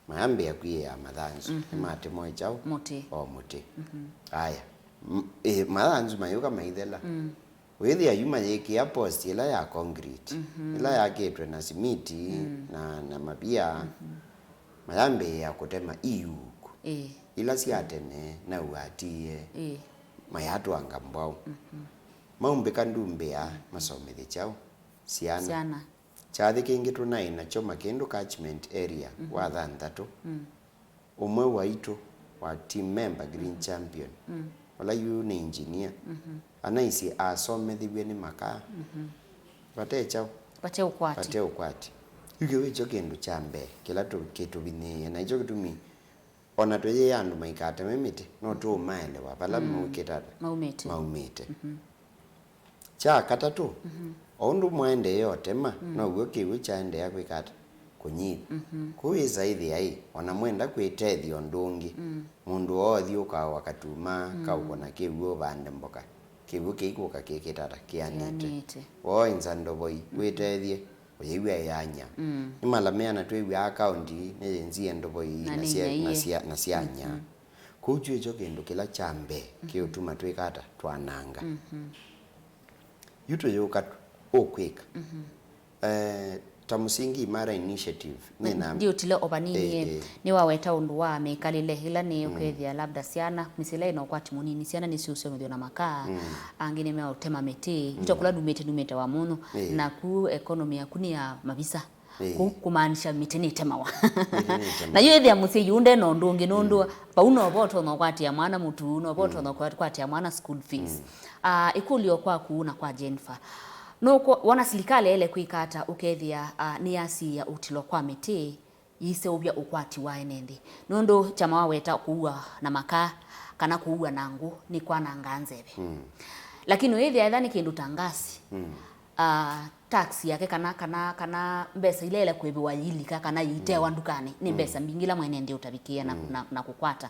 Mayambĩĩa kwĩyĩĩa mathanzu. Nĩmatema o kyaũ? Mũtĩ. O mũtĩ. Aya. M-, ĩ, mathanzu mayũka maithela. Wĩthĩa yu mayĩkĩa post ĩla ya concrete, ĩla yakĩtwe na simiti na, na mavia, mayambĩĩa kũtema iuku. Ĩĩ. Ila sya tene na ũatie, ĩĩ, mayatwanga mbwaũ. Maumbĩka ndumbĩa masomethye kyaũ? Syana. Syana. Kyathĩ kĩngĩ tũnaĩ nakyo Makĩndũ catchment area wa thanthatũ. Ũmwe waitũ wa team member Green Champion, ũla yu nĩ engineer, anaisye asomethiw'e nĩ makaa. Vate kyaũ? Vate ũkwati. Vate ũkwati. Yu kĩu nĩkyo kĩndũ kya mbee kĩla tũ-, kĩtũvinyĩĩe, na nĩkyo kĩtumi o na twĩyĩa andũ maikateme mĩtĩ, no tũũmaelewa vala maũkĩte ata? Maumĩte. Maumĩte. Kya katatũ, o ũndũ mwaendee ũtema, now'o kĩw'ũ kyaendeea kwĩka ata? Kũnyiva. Kũu ĩsa ĩthĩa-ĩ, o na mwenda kwĩtethya ũndũ ũngĩ, mũndũ oothi ũkaoa katuma kaũkũna kĩw'ũ ũvande mboka, kĩw'ũ kĩikũka kĩkĩta ata? Kĩanĩte. Kĩanĩte. Wooi nza ndovoi, wĩtethye, ũyĩw'a ĩyanya. Nĩ mala meana twĩw'aa kaũnti nĩyĩnzie ndovoi na sya-, na sya-, na syanya. Kũu kyu ĩkyo kĩndũ kĩla kya mbee kĩũtuma twĩka ata? Twananga. Yu tũyũka ũkwĩka. Eh, ta Msingi Imara Initiative, nĩna ndiũtile o vanini, eh, eh, nĩwaweta ũndũ wa mĩkalĩle ĩla nĩ ũkethĩa labda syana, mĩsyĩ ĩla ĩna ũkwati mũnini, syana nĩsiũsomethw'a na makaa, angĩ nĩmeũtema mĩtĩ. Ito kũla numĩte, numĩte wa mũno, eh, naku economy yaku nĩ ya mavisa. Ĩĩ. Kũ-, kũmaanisha mĩtĩ nĩtemawa. Mĩtĩ nĩtemawa. Na yu ĩthĩa mũsyai ũũ nde na ũndũ ũngĩ nũndũ vau novo ũtonya ũkwatĩa mwana mũtu, novo ũtonya ũkwatĩa mwana school fees. Ah, ĩkũlyo kwaku na kwa Jennifer. Nũkũ-, wona silikalĩ yaĩle kwĩka ata ũkethĩa, ah, nĩyasiĩĩa ũtilo kwa mĩtĩ yĩseũvya ũkwati wa ene nthĩ? Nũndũ kyama waweta kũua na makaa kana kũua na ngũ nĩ kwanangaa nzeve. Lakini ũyĩthĩa etha nĩ kĩndũ ta ngasi, ah, tax yake kana, kana, kana mbesa ila ĩla kwĩvĩwa yĩilika kana yĩitewa ndukanĩ, nĩ mbesa mbingĩ ila mwene nthĩ ũtavikĩe na, na, na kũkwata.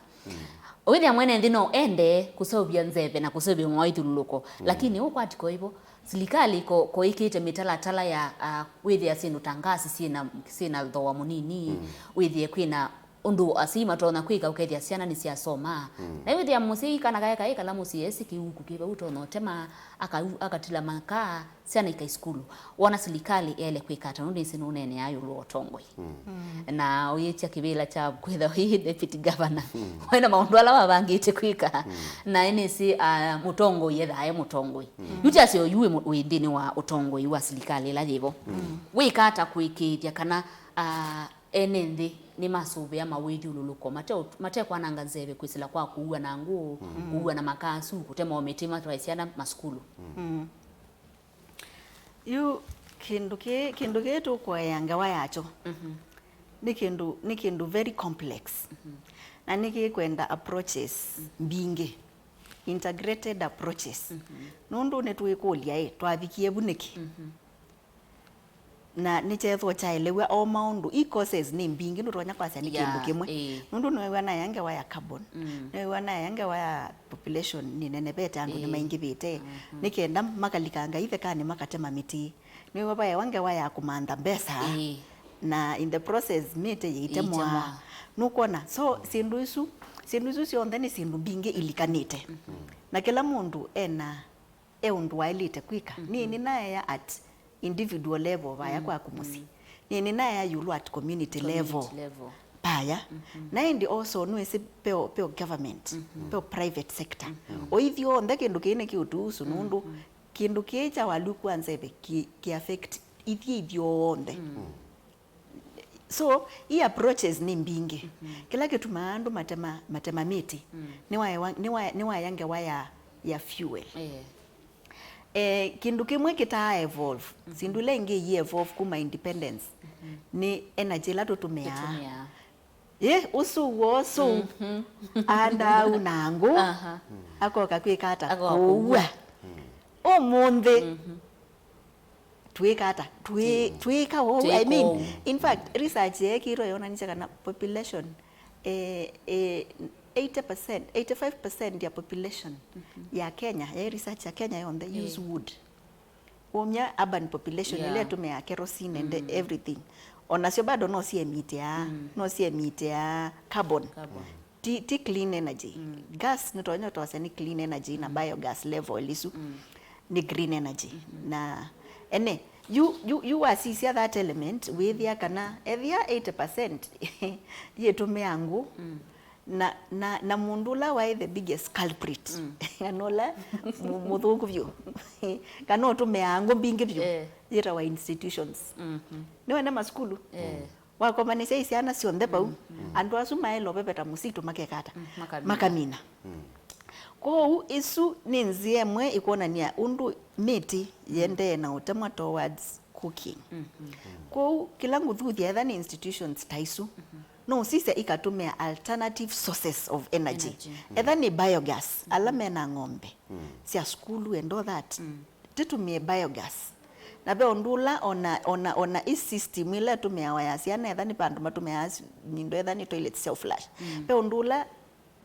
Ũyĩthĩa mwene nthĩ no ende kũseũvya nzeve na kũseũvya mwaĩthũlũlũko, lakini ũkwati koivo, silikalĩ ko-, koĩkĩte mĩtalatala ya, ah, wĩthĩa syĩndũ ta ngasi syĩna, syĩna thooa mũnini, wĩthĩe kwĩna Ũndũ asyai matonya kwĩka ũkethĩa syana nĩsyasoma. Mm. Na wĩthĩa mũsyai kana kaĩ kaĩ kala mũsyĩ esĩ kĩuku kĩ vau ũtonya ũtema, akau-, akatila makaa, syana ikai sukulu. Wona silikalĩ yaĩle kwĩka ata? Nũndũ nĩsĩ nũneeneaa ĩũlũ wa ũtongoi. Mm. Mm. Na ũyĩtya kĩvĩla kya kwĩtha wĩ deputy governor. Mm. Wena maũndũ ala wavangĩte kwĩka. Mm. Na nĩsĩ, ah, mũtongoi ethaa e mũtongoi. Mm. Yu kyasyo yu wĩ mu-, wĩ nthĩnĩ wa ũtongoi wa silikalĩ ĩla yĩvo. Mm. Wĩka ata kũĩkĩĩthya kana, ah, ene nthĩ nĩmasũvĩa mawĩthyũlũlũko, mate-, matekwananga nzeve kwĩsĩla kwa kũua na ngũ, mm, kũua na makasu, kũtema o mĩtĩ matwae syana masukulu. Mm. Yu kĩndũ kĩĩ, kĩndũ kĩĩ tũkũea ngewa yakyo. Mhm. Nĩ kĩndũ, nĩ kĩndũ very complex. Mhm. Na nĩkĩkwenda approaches, mm, mbingĩ. Integrated approaches. Mhm. Nũndũ nĩtwĩkũlya, ĩ, twavikie vu nĩkĩ? Mhm. Na nĩkyethĩwa kyaelew'a o maũndũ. I causes nĩ mbingĩ, ndũtonya kwasya nĩ kĩndũ, yeah, kĩmwe, ĩĩ. Nũndũ nĩwĩw'a naea ngewa ya carbon. Mm. Nĩwĩw'a naea ngewa ya population nĩnenevete, andũ, ĩĩ, nĩmaingĩvĩte. Mhm. Nĩ kenda makalikanga ithekanĩ makatema mĩtĩ. Nĩwĩw'a vaewa ngewa ya kũmantha mbesa. Ĩĩ. Na in the process mĩtĩ yĩitemwa. Yĩitemwa. Nũkwona? So, syĩndũ isu, syĩndũ isu syonthe nĩ syĩndũ mbingĩ ilikanĩte. Mhm. Na kĩla mũndũ ena e ũndũ waĩlĩte kwĩka. Mhm. Nĩ, nĩnaea at individual level vaya, mm, kwaku mũsyĩ. Mm. Nĩ, nĩnaea ĩũlũ at community level. Community level. Vaya. Mhm. Na ĩndĩ also nĩwĩsĩ peo, peo government, mhm, peo private sector. Mhm. O ithyonthe kĩndũ kĩĩ nĩkĩũtũhusu, mhm, nũndũ kĩndũ kĩĩ kya waluku wa nzeve kĩ, kĩ affect ithyĩ ithyonthe. Mm. So, i approaches nĩ mbingĩ. Mhm. Kĩla kĩtumaa andũ matema, matema mĩtĩ, mm, nĩwaewa, nĩwa-, nĩwaea ngewa ya, ya fuel. Eh. Eh, kĩndũ kĩmwe kĩtaa evolve, mhm, syĩndũ ila ingĩ i evolve kuma independence, mhm, nĩ energy ĩla tũtũmĩaa. Tũtũmĩaa. Ĩ, ũsu woo ũsu, mhm, andaa u na ngũ, aha, akoka kwĩka ata? Akoka kũua. Kũua. Ũmũnthĩ, mhm, twĩka ata? Twĩ-, mm, twĩka ũu. Twĩka I mean, ũu. In fact, research yeekĩtwe yonanisye kana population, eh, eh, eighty percent, eighty-five percent ya population, mhm, ya Kenya, ya research ya Kenya yonthe, eh, use wood. Womya urban population, yeah, ĩla ĩtũmĩaa kerosene and, mm, everything. Onasyo bado no siemĩtĩaa, mm, no siemĩtĩaa carbon. Carbon. Ti, ti clean energy. Mm. Gas nĩtonya twasya nĩ clean energy na, mm, biogas level isu, mm, nĩ green energy. Mm-hmm. Na ene, yu, yu, yu wasisya that element, wĩthĩa kana ethĩa eighty percent yĩtũmĩa ngũ, mm, na, na, na mũndũ ũla waĩ the biggest culprit, mm, kana ũla mũ-, mũthũku vyũ, kana ũtũmĩaa ngũ mbingĩ vyũ, eh, yĩtawa institutions. Mhm. Nĩwene masukulu? Eh. Wakomanĩsya i syana syonthe vau, mm, mm, andũ asu maĩle ũveveta mũsitũ makeka ata? Mm, makamina. Makamina. Mm. Kwoou, ĩsu nĩ nzĩa ĩmwe ĩkwonany'a ũndũ mĩtĩ yĩendee na ũtemwa towards cooking. Mm-hmm. Kwoou, kĩla ngũthuthya, etha nĩ institutions ta isu, mm-hmm, no ũsisya ikatũmĩa alternative sources of energy. Energy. Etha nĩ biogas, ala, mm-hmm, mena ng'ombe, mm, sya sukulu and all that. Mm. Tĩtũmĩe biogas. Na ve ũndũ ũla ona, ona, ona ĩ system ĩla ĩtũmĩawa ya syana, etha nĩ vandũ matũmĩaa s-, mindo, etha nĩ toilet self flush. Mm. Ve ũndũ ũla,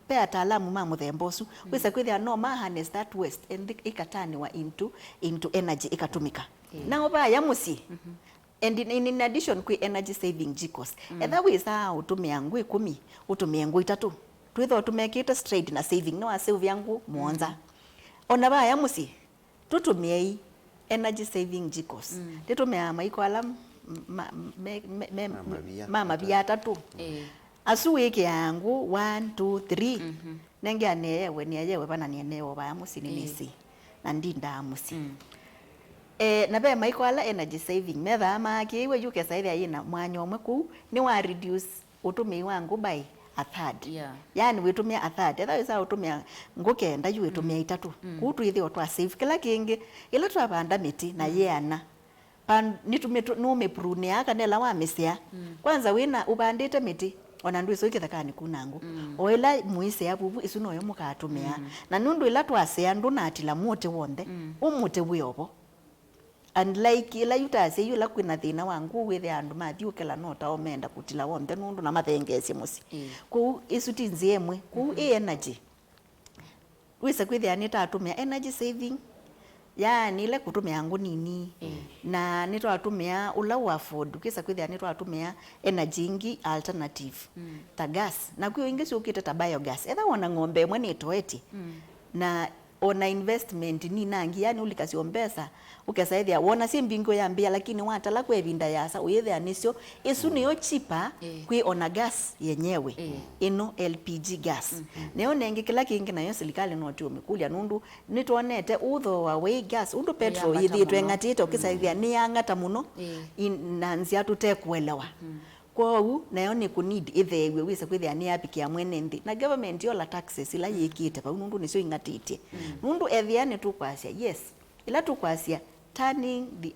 ve ataalamu ma mũthemba ũsu, mm, wĩsa kwĩthĩa no ma harness that waste and ĩkatanĩwa into, into energy ĩkatũmĩka. Mm. Nao vaya mũsyĩ, mm-hmm, and in, in, in addition kwĩ energy saving jikos. Mm. Etha wĩsaa ũtũmĩa ngũ ĩkũmi, ũtũmĩe ngũ itatũ. Twĩthwa ũtũmĩkĩte straight na saving, nĩwaseũvya ngũ mũonza. Mm. Ona vaya mũsyĩ, tũtũmĩei energy saving jikos. Mm. Nĩtũmĩaa maiko ala m-, ma-, me, me, me, ma mavia, ma mavia atatũ. Atatũ. Ĩĩ. Asu wĩkĩaa ngũ, one, two, three. Mhm. Nengea neewe, nĩeyewe vana nĩeneewa vaya mũsyĩ, ĩĩ, nĩnĩsĩ. Na ndindaa mũsyĩ. Mm. Eh, na ve maiko ala energy saving, methaa maakĩiwe yu kesa ĩthĩa yĩna mwanya ũmwe kũu, nĩwa reduce ũtũmĩi wa ngũ by a third. Yeah. Yaani wĩtũmĩa a third. Etha wĩsaa ũtũmĩa ngũ kenda, yu wĩtũmĩa, mm, itatũ. Mm. Kũu twĩthĩwa twa save. Kĩla kĩngĩ, ĩla twavanda mĩtĩ na, mm, yĩana, pa-, nĩtũmĩtũ-, nũmĩprunĩaa kana ĩla wamĩsea. Mm. Kwanza wĩna ũvandĩte mĩtĩ, ona ndwĩsĩ kĩthekanĩ kuna ngũ. Mm. O ĩla mũisea vuvu, ĩsu noyo mũkatũmĩaa. Mm. Na nũndũ ĩla twasea, ndũnatila mũtĩ w'onthe, mm, ũmũtĩ wĩ ovo. Unlike ĩla yu tasya yu ĩla kwĩna thĩna wa ngũ, wĩthĩa andũ mathyũkĩla no tao meenda kũtila w'onthe nũndũ na mathengeesye mũsyĩ. Ĩĩ. Kwoou ĩsu ti nzĩa ĩmwe. Kwoou, mhm, ĩ energy. Wĩsa kwĩthĩa nĩtatũmĩa energy saving, Yaanĩle kũtũmĩa ngũ nini. Mm. Na nĩtwatũmĩa ũla wa afford, ũkĩsa kwĩthĩa nĩtwatũmĩa energy ingĩ alternative, mm, ta gas. Na kwĩ ingĩ syũkĩte ta biogas. Etha wona ng'ombe ĩmwe nĩtoetye. Mm. Na ona investment ninangi, yani ũlikasya mbesa, ũkesa ĩthĩa wona syĩ mbingĩ ũyambĩĩa, lakini watala kwa ĩvinda yasa, ũyĩthĩa nĩsyo, ĩsu, mm, nĩyo cheaper, ĩĩ, kwĩ ona gas yenyewe, ĩĩ, ĩno L P G gas. Mm-hmm. Nayo nengĩ kĩla kĩngĩ nayo silikalĩ no tũmĩkũlya, nũndũ nĩtwonete ũthoo wa wei gas, ũndũ petrol yĩthĩĩtwe ĩng'atĩte, ũkĩsa ĩthĩa nĩyang'ata mũno, ĩĩ, in-, na nzĩa tũtekũelewa. Mm-hmm. Kwoou, nayo nĩ kũ need ĩtheew'e, wĩse kwĩthĩa nĩyavikĩa mwene nthĩ. Na government yola taxes ila yĩkĩte vau, nũndũ nĩsyo ing'atĩtye. Mm. Nũndũ ethĩa nĩtũkwasya, yes, ila tũkwasya turning the,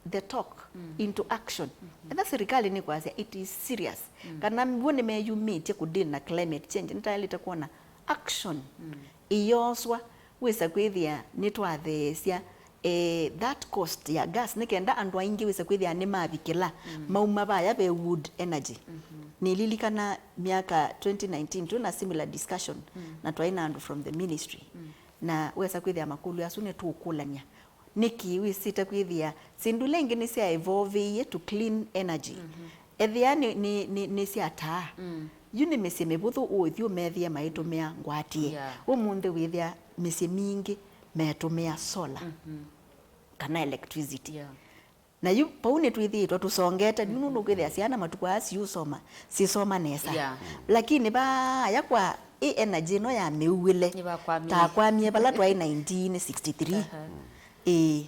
the talk, mm, into action. Mm-hmm. Etha serikali nĩkwasya it is serious, mm, kana w'o nĩmeyumĩtye kũ deal na climate change, nĩtaĩlĩte kwona action, mm, ĩyoswa, wĩsa kwĩthĩa nĩtwatheesya, eh, that cost ya gas, nĩ kenda andũ aingĩ wĩsa kwĩthĩa nĩmavikĩla, mm, mauma vaya ve wood energy. Mm-hmm. Nĩlilikana myaka twenty nineteen twĩ na similar discussion, mm, na twaĩ na andũ from the ministry. Mm. Na wesa kwĩthĩa makũlyo asu nĩtũkũlany'a. Nĩkĩ wĩsĩte kwĩthĩa syĩndũ ila ingĩ nĩsya evolve-ĩie to clean energy? Mhm. Ethĩa nĩ, nĩ, nĩ, nĩ sya taa. Mm. Yu nĩ mĩsyĩ mĩvũthũ ũũthi ũmethĩe maitũmĩa ngwatĩe. Yeah. Ũmũnthĩ wĩthĩa mĩsyĩ mingĩ metũmĩa solar, mhm, kana electricity. Yeah. Na yu vau nĩtwĩthĩĩtwe tũsongete, yu nũndũ kwĩthĩa syana matukũ aa siũsoma, sisoma nesa. Yeah. Lakini vaaya kwa ĩ energy ĩno ya mĩuĩle, nĩvakwamie, takwamie vala twaĩ nineteen sixty-three. Aha. Ĩĩ.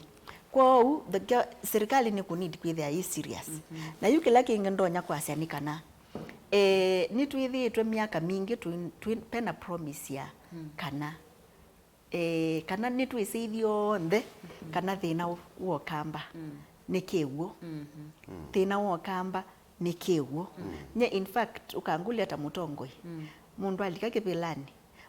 Kwoou, the go-, serikali nĩ kũ need kwĩthĩa yĩ serious. Mhm. Na yu kĩla kĩngĩ ndonya kwasya nĩ kana, eh, nĩtwĩthĩĩtwe myaka mingĩ twĩ, twĩ, pena promise ya, mm, kana, eh, kana nĩtwĩsĩ ithyonthe, mhm, kana thĩna wa ũkamba, mm, nĩ kĩw'ũ. Mhm. Thĩna wa ũkamba nĩ kĩw'ũ. Mm. Nye, in fact, ũkangũlya ta mũtongoi, mm, mũndũ alika kĩvĩlanĩ,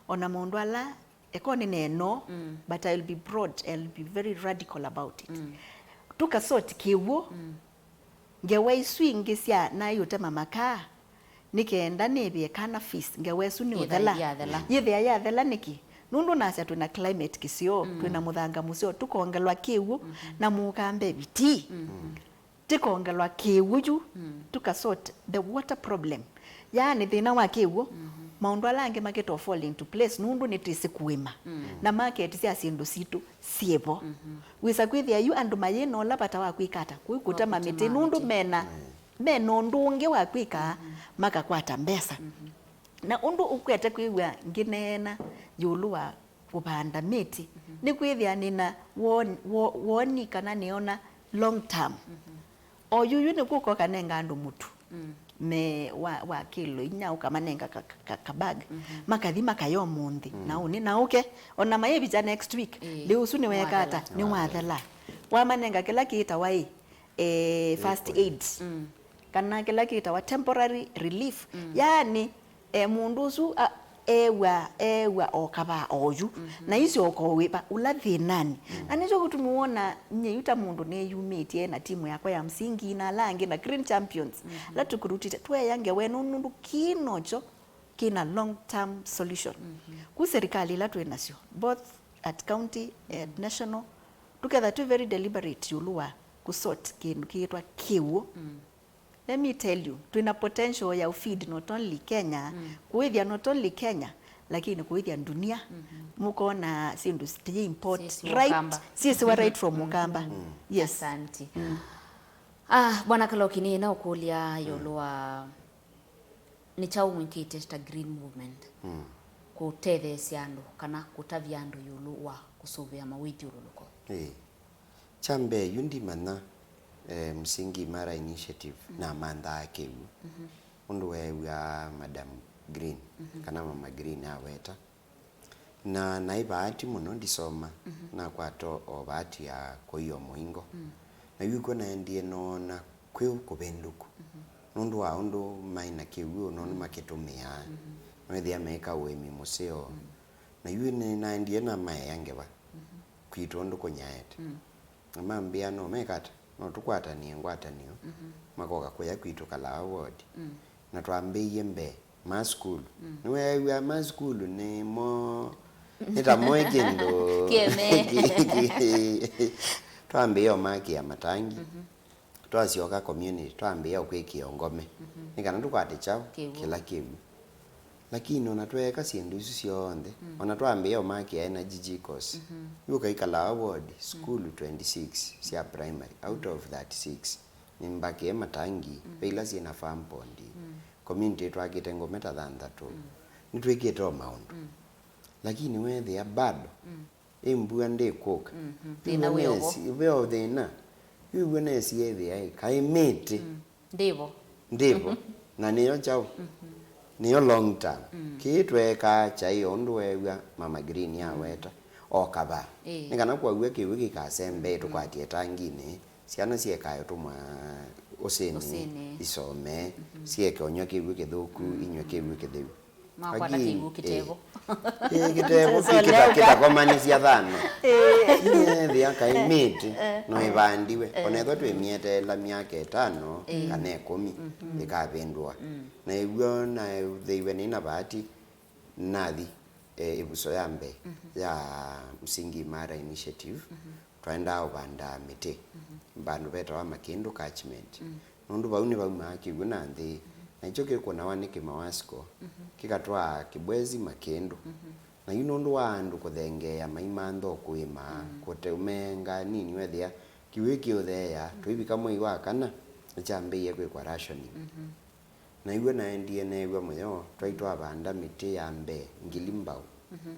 ona maũndũ ala eko nĩ neno, mm, but I'll be broad, I'll be very radical about it. Mm. Tũkasort kĩw'ũ, mm, ngewa isu ingĩ sya naĩ ũtema makaa, nĩ kenda nĩvĩe kana fees, ngewa ĩsu nĩ ũthela. Yĩthĩa yathela. Yĩthĩa yathela nĩkĩ? Nũndũ nasya twĩna climate kĩseo, mm, twĩna mũthanga mũseo, tũkongelwa kĩw'ũ, mhm, na mũũkamba ĩvitii. Mhm. Tĩkongelwa kĩw'ũ yu, mm, tũkasort the water problem. Yaani thĩna wa kĩw'ũ, mhm, maũndũ ala angĩ makĩtwa fall into place nũndũ nĩtwĩsĩ kũĩma. Mm. Na market sya syĩndũ sitũ syĩvo. Mhm. Wĩsa kwĩthĩa yu andũ mayĩ na ũla vata wa kwĩka ata? Kũi kũtema mĩtĩ, nũndũ mĩtĩ, mena, mm, mena ũndũ ũngĩ wa kwĩka, mhm, makakwata mbesa. Mhm. Na ũndũ ũkwete kwĩw'a ngĩneena ĩũlũ wa kũvanda mĩtĩ, mhm, nĩ kwĩthĩa nĩna won-, wo-, woni kana nĩona long term. Mhm. O yuyu nĩkũka ũkanenga andũ mũtu, mm, me wa, wa kĩlo inya, ũkamanenga ka, ka, ka, ka bag, mhm, makathi makaya ũmũnthĩ, mm, na ũnĩ na ũke, ona mayĩvitha next week, ĩĩ, lĩu ũsu nĩweka ata? Nĩwathela. Nĩwathela. Wamanenga kĩla kĩĩtawa ĩ, eh, first aid. Mm. Kana kĩla kĩtawa temporary relief. Mm. Yaani, e, mũndũ ũsu, a, eew'a, eew'a o kavaa oyu. Mhm. Na isyoka o wĩva, ũla thĩnanĩ. Mm. Na nĩkyo kĩtumi wona nyie yu ta mũndũ nĩyumĩtye na timu yakwa ya msingi na ala angĩ na Green Champions. Mhm. Ala tũkũrutĩte, tweea ngewa ĩno nũndũ kĩĩ nokyo kĩna long term solution. Mhm. Ku serikali ila twĩ nasyo, both at county, at, mhm, national, tũketha twĩ very deliberate ĩũlũ wa kũsort kĩndũ kĩĩtwa kĩw'ũ. Mm. Let me tell you, twĩna potential ya feed not only Kenya, mm, kũĩthya not only Kenya, lakini kũĩthya dunia. Mhm. Mũkona syĩndũ sitĩ import, syĩsiwa right, Ũkamba. Syĩsiwa right from, mhm, Ũkamba. Mm. Yes. Asante. Mm. Ah, Bwana Kaloki, nĩna ũkũlya ĩũlũ wa nĩ kyaũ mwĩkĩte ta Green Movement, mm, kũtetheesya andũ kana kũtavya andũ ĩũlũ wa kũsũvĩa mawĩthyũlũlũko? Ĩĩ. Kya mbee, yu ndimanya, eh, Msingi Imara Initiative, mm, namanthaa kĩw'ũ. Mhm. Ũndũ weew'aa Madam Green, mhm, kana Mama Green aweta. Na naĩ vaati mũno ndisoma, mhm, nakwata o vaati ya kũiwa mũingo. Mm. Na yu kw'o naendie noona kwĩ kũvĩndũku. Mhm. Nũndũ wa ũndũ maĩ na kĩw'ũ, nũndũ, mm, makĩtũmĩaa. Mhm. Noethĩa meĩka ũĩmi mũseo. Mm. Na yu nĩnaendie namaea ngewa, mhm, kwitũ ũndũ kũnyaete. Mm. Na mambĩa no meka ata? No tũkwatanĩe ngwatanĩo, mhm, makoka kũya kwitũ Kalawa ward. Mm. Na twambĩie mbee ma sukulu. Mm. Nĩweew'a ma sukulu nĩmo Nĩ ta moĩ kĩndũ. Kĩeme. Twambĩĩa ũmakĩa matangi. Mhm. Twasyoka community, twambĩĩa ũkwĩkĩa ngome. Mhm. Nĩ kana tũkwate kyaũ? Kĩw'ũ. Kĩla kĩw'ũ. Lakini ona tweeka syĩndũ isu syonthe, mm, ona twambĩĩa ũmakĩa energy jikos. Mhm. Yu ũkaikalaa ward, mm, sukulu twenty-six sya primary out of thirty-six. Nĩmbakĩe matangi, mm, ve ila syĩ na farm pond. Mm. Community twakĩte ngome ta thanthatũ. Mm. Nĩtwĩkĩte o maũndũ. Mm. Lakini weethĩa bado, mm, ĩ mbua ndĩkũka. Mhm. Thĩna wĩ o vo. Ve o thĩna. Yu w'o nesie ethĩa ĩ, kaĩ mĩtĩ. Mm. Ndĩvo. Ndĩvo. Na nĩyo kyaũ? Mhm. Nĩyo long term. Mm. Kĩĩ tweekaa kyaĩ o ũndũ weew'a Mama Green, mm, aweta. O kavaa. Ĩĩ. Nĩ kana kwaw'a kĩw'ũ kĩkasembee, mm, tũkwatie tanginĩ. Syana syekae ũtũmwa ũsĩnĩ, ũsĩnĩ, isome, mhm, syeke ũnyw'a kĩw'ũ kĩthũku, mm, inyw'e kĩw'ũ kĩtheu. Makwata kĩw'ũ kĩtevo. Ĩĩ, kĩtevo. So, kĩta-, kĩtakomanĩsya thano. Ĩĩ. Ĩĩ, ethĩa kaĩ mĩtĩ, eh, no ĩvandiwe. Eh. Ona ethwa twĩmyeteela myaka ĩtano, ĩĩ, kana ĩkũmi, mhm, ĩkavĩndũa. Mm. Na ĩw'o nathĩiwe nĩ na vaati, nathi, eh, ĩvuso ya mbee, mhm, ya Msingi Imara Initiative. Mhm. Twaendaa ũvanda mĩtĩ, mhm, vandũ vetawa Makĩndũ catchment. Mm. Nũndũ vau nĩvaumaa kĩw'ũ na nthĩ, mhm, na nĩkyo kĩkũnawa nĩ Kĩmawasco, mhm, kĩkatwaa Kibwezi Makĩndũ. Mhm. Na yu nũndũ wa andũ kũthengeea maimantha o kũĩma, mm, kũte ũmeenga nini wethĩa kĩw'ũ kĩũtheea, mm, tũivika mwei wa kana, nĩkyambĩĩe kwĩkwa rationing. Mhm. Na ĩw'o naendie neew'a mũyo, twaĩ twavanda mĩtĩ ya mbee ngili mbaũ. Mhm.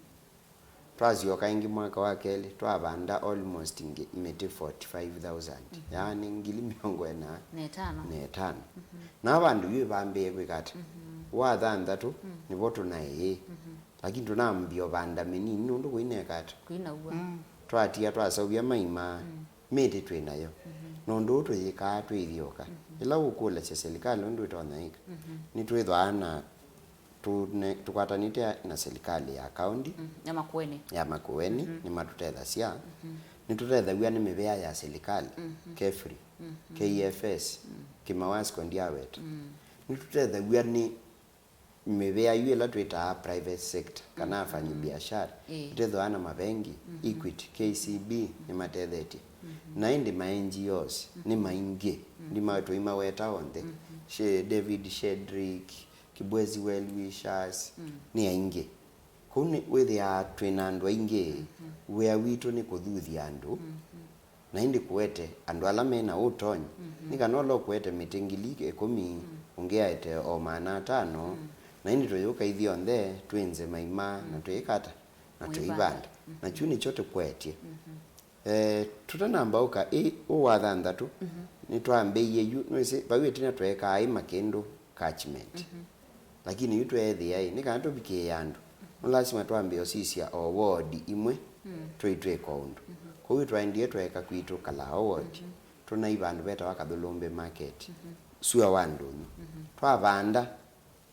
Twasyoka ĩngĩ mwaka wa kelĩ, twavanda almost ngi-, mĩtĩ forty-five thousand, mhm, yaani ngili mĩongo ĩna na ĩtano. Na ĩtano. Mhm. Na vandũ yu ĩvambĩĩe kwĩka ata? Mhm. Wa thanthatũ, mm, nĩvo tũnaĩ. Mhm. Lakini tũnambia ũvanda mĩnini nũndũ kũineka ata? Kũinaua. Mm. Twatia twaseũvya maima, mm, mĩtĩ twĩ nayo. Mhm. Na ũndũ ũũ tũyĩkaa twĩthyũũka. Mhm. Ĩla ũkũlasya silikalĩ ũndũ ĩtonya ĩka, mhm, nĩtwĩthwaa na tũne-, tũkwatanĩte na silikalĩ ya kaũnti, mm, ya Makueni. Ya Makueni, mhm, nĩmatũtethasya. Mhm. Nĩtũtethaw'a nĩ mĩvĩa ya silikalĩ, mhm, KEFRI, mhm, K F S, mm, Kĩmawasco ndiaweta. Mm. Nĩtũtethaw'a nĩ mĩvĩa yu ĩla twĩtaa private sector, kana, mm, afanyi biashara, ĩĩ, ĩtethĩwa na mavengi, mhm, Equity, K C B, nĩmatethetye. Mhm. Na ĩndĩ ma N G Os, mhm, nĩ maingĩ, mhm, ndima tũimaweta onthe. Mhm. She-, David Shedrick, Kibwezi Well Wishers, mm, nĩ aingĩ. Kũu nĩ wĩthĩaa twĩ na andũ aingĩ, mhm, wĩa witũ nĩ kũthuthya andũ, mhm, na ĩndĩ kũete andũ ala me na ũtonyi, mhm, nĩ kana ũla ũkũete mĩtĩ ngili ĩkũmi, mm, ũngĩ aete o maana atano, mm, na ĩndĩ tũyũka ithyonthe twĩnze maima, na, mm, twĩĩka ata? Na tũivanda. Tũivanda. Mhm. Na kyu nĩkyo tũkwetye. Mhm. Eh, tũtanamba ũka ĩ, ũũ wa thanthatũ, mhm, nĩtwambĩie yu, nĩwĩsĩ, vau ĩtina tweekaa ĩ Makĩndũ catchment. Mhm. Lakini yu tweethĩa ĩ, nĩ kana tũvikĩĩe andũ, no lasima twambĩe ũsisya o wodi imwe, mm, tũitwĩka ũndũ. Mhm. Kwoou twaendie tweeka kwitũ Kalao ward, mhm, tũnai vandũ vetawa Kathũlũmbĩ market, mhm, sua wa ndũnyũ. Mhm. Twavanda,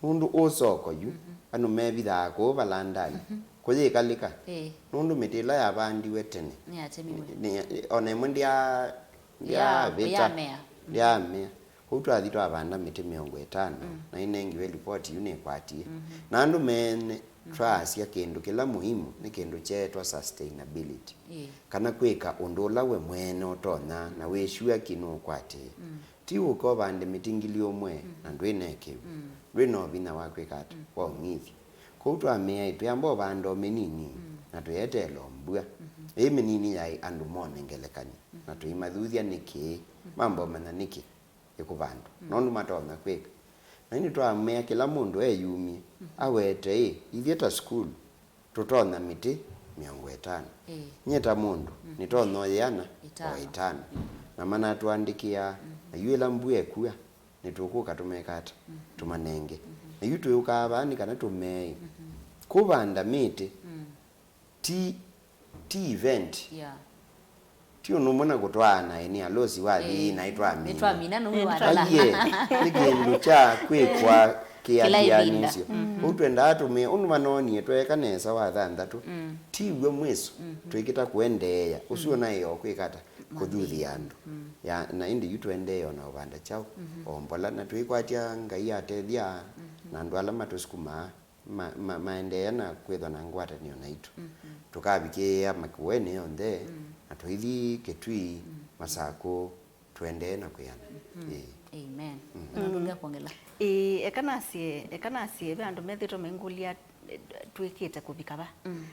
nũndũ ũ soko yu, mhm, andũ mevithaa kũu valandanĩ, mhm, kũyĩkalĩka. Ĩĩ. Nũndũ mĩtĩ ĩla yavandiwe tene, nĩyatemiwe. Nĩ, ona ĩmwe ndya-, ya-, ndyaavĩta, yamea. Ndyaamea. Kwoou twathi twavanda mĩtĩ mĩongo ĩtano, mm, na ĩnengiwe lipoti yu nĩkwatie. Mhm. Na andũ meene, mhm, twaasya kĩndũ kĩla mũhimu nĩ kĩndũ kyeetwa sustainability. Ĩĩ. Kana kwĩka ũndũ ũla we mwene ũtonya, mm, na wĩ sure ki nũũkwatĩĩa. Mm. Ti ũka ũvande mĩtĩ ngili ũmwe, mm, na ndwĩ na ĩkĩw'ũ. Mm. Ndwĩ na ũvinya wa kwĩka ata? Mm. Wa ũng'ithya. Kwoou twamea ĩ, twĩamba ũvanda o mĩnini, mm, na tũyeteela o mbua. Mhm. Ĩĩ mĩnini yaĩ andũ mone ngelekany'o, mm, na tũimathuthya nĩkĩ, mm, mamba ũmanya nĩkĩ ĩkũvandwa, mm, nũndũ matonya kwĩka. Na ĩndĩ twamea kĩla mũndũ eyumye, mm, awete ĩ, ithyĩ ta sukulu, tũtonya mĩtĩ mĩongo ĩtano. Ĩĩ. Nyie ta mũndũ, mm, nĩtonya ũyĩana o ĩtano. Ĩtano. Mm. Na manatũandĩkĩa, mm, na yu ĩla mbua ĩkua, nĩtũkũka tũmeka ata? Mm. Tũmanenge. Mm-hmm. Na yu twĩũkaa vaa nĩ kana tũmee, mm-hmm, kũvanda mĩtĩ, mm, ti, ti event. Yeah. Ti ũndũ ũmwe na kũtwaa naĩ nĩ alosi wathi, ĩĩ, naĩ twamina. Nĩtwamina nũmwe watala. Aiye, nĩ kĩndũ kya kwĩkwa kĩatĩanĩsyo. Kĩla ĩvinda. Mhm. Ũu twendaa tũmĩe, ũndũ manoonie tweeka nesa wa thanthatũ. Mm. Ti w'o mwĩso, mhm, twĩkĩta kũendeea. Ũsu, mm, ũnaĩ o kwĩka ata? Kũthuthya andũ. Mm. Ya, na ĩndĩ yu tũendee o na ũvanda kyaũ? Mhm. O mbola, na twĩkwatya Ngai atethya, mhm, na andũ ala matũsukumaa. ma, ma, maendeea na kwĩthwa na ngwatanĩo naitũ. Mhm. Tũkavikĩĩa Makueni yonthe, mm, na tũithi Kitui, mm, Masakũ, tũendee na kwĩana. Mhm. Ĩĩ. Amen. Mm. Nũndũ ngia kwongela. Ĩĩ, eka nasye, eka nasye, ve andũ methĩtwe maingũlya, eh, twĩkĩte kũvika va. Mm.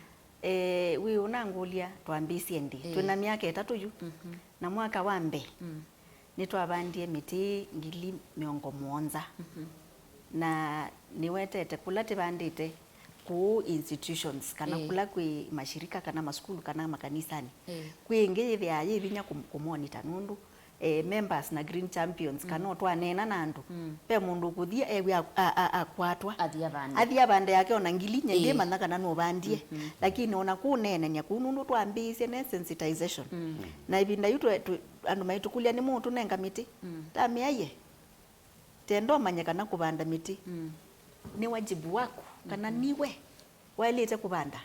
Eh, wĩ ũnangũlya twambĩĩsye ndĩ. Ĩĩ. Twĩ na myaka ĩtatũ yu. Mhm. Na mwaka wa mbee, mm, nĩtwavandie mĩtĩ ngili mĩongo mũonza. Mhm. Na nĩwetete kũla tĩvandĩte kũũ institutions, kana, ĩĩ, kũla kwĩ mashirika, kana masukulu, kana makanisanĩ. Ĩĩ. Kwĩ ĩngĩ yĩthĩaa yĩ vinya kũ-, kũmonita nũndũ, eh, members na Green Champions, mm, kana o twaneena na andũ, mm, ve mũndũ ũkũthi ew'a a-, a-, a-, akwatwa. Athi avande. Athi avande yake ona ngili, nye, ĩĩ, ndĩmanya kana nũvandie. Mhm. Lakini ona kũneenany'a kũu nũndũ twambĩĩsye ne sensitization. Mm. Na ĩvinda yu twe-, twe-, andũ maitũkũlya, "Nĩ mũũtũnenga mĩtĩ?" Mm. Tamea, "Ye, tenda ũmanye kana kũvanda mĩtĩ, mm, nĩ wajibu waku, kana, mhm, niwe waĩlĩte kũvanda,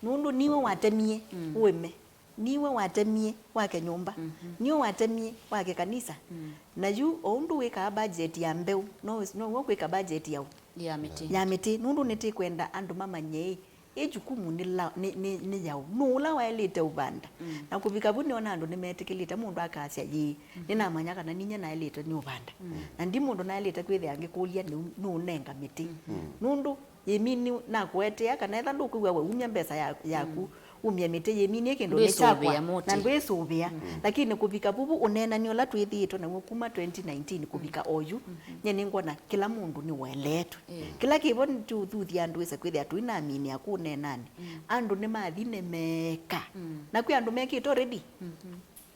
nũndũ niwe watemie, mm, ũĩme, niwe watemie wake nyũmba, mhm, niwe watemie wake kanisa." Mm. Na yu o ũndũ wĩkaa budget ya mbeũ, no, now'o kwĩka budget ya ũ-, ya mĩtĩ, ya mĩtĩ, nũndũ nĩtĩkwenda andũ mamanye ĩ, ĩ jukumu nĩ la-, nĩ, nĩ, nĩ yaũ? Nũũ ũla waĩlĩte ũvanda? Mm. Na kũvika vu nĩona andũ nĩmetĩkĩlĩte, mũndũ akasya, "Yĩĩ, mm, nĩnamanya kana ninyie naĩlĩte nĩ ũvanda." Mm. Na ndi mũndũ naĩlĩte kwĩthĩa ngĩkũlya nĩ, nũũnenga mĩtĩ. Mm. Nũndũ yĩmini nakũetea, kana etha ndũkwĩw'a we umya mbesa ya-, yaku, mm, umye mĩtĩ, yĩmini ĩ kĩndũ nĩ kyakwa, ndwĩsũvĩa mũtĩ, na ndwĩsũvĩa. Mm. Lakini kũvika vuvu ũneenani ũla twĩthĩĩtwe naw'o kuma twenty nineteen kũvika, mm, oyu, mm-hmm, nye nĩngwona kĩla mũndũ nĩweleetwe. Mm. Kĩla kĩvo nĩtũthuthya andũ ĩse kwĩthĩa tũinamini akũneenani. Mm. Andũ nĩmathi nĩmeeka. Mm. Na kwĩ andũ mekĩte already. Mm-hmm.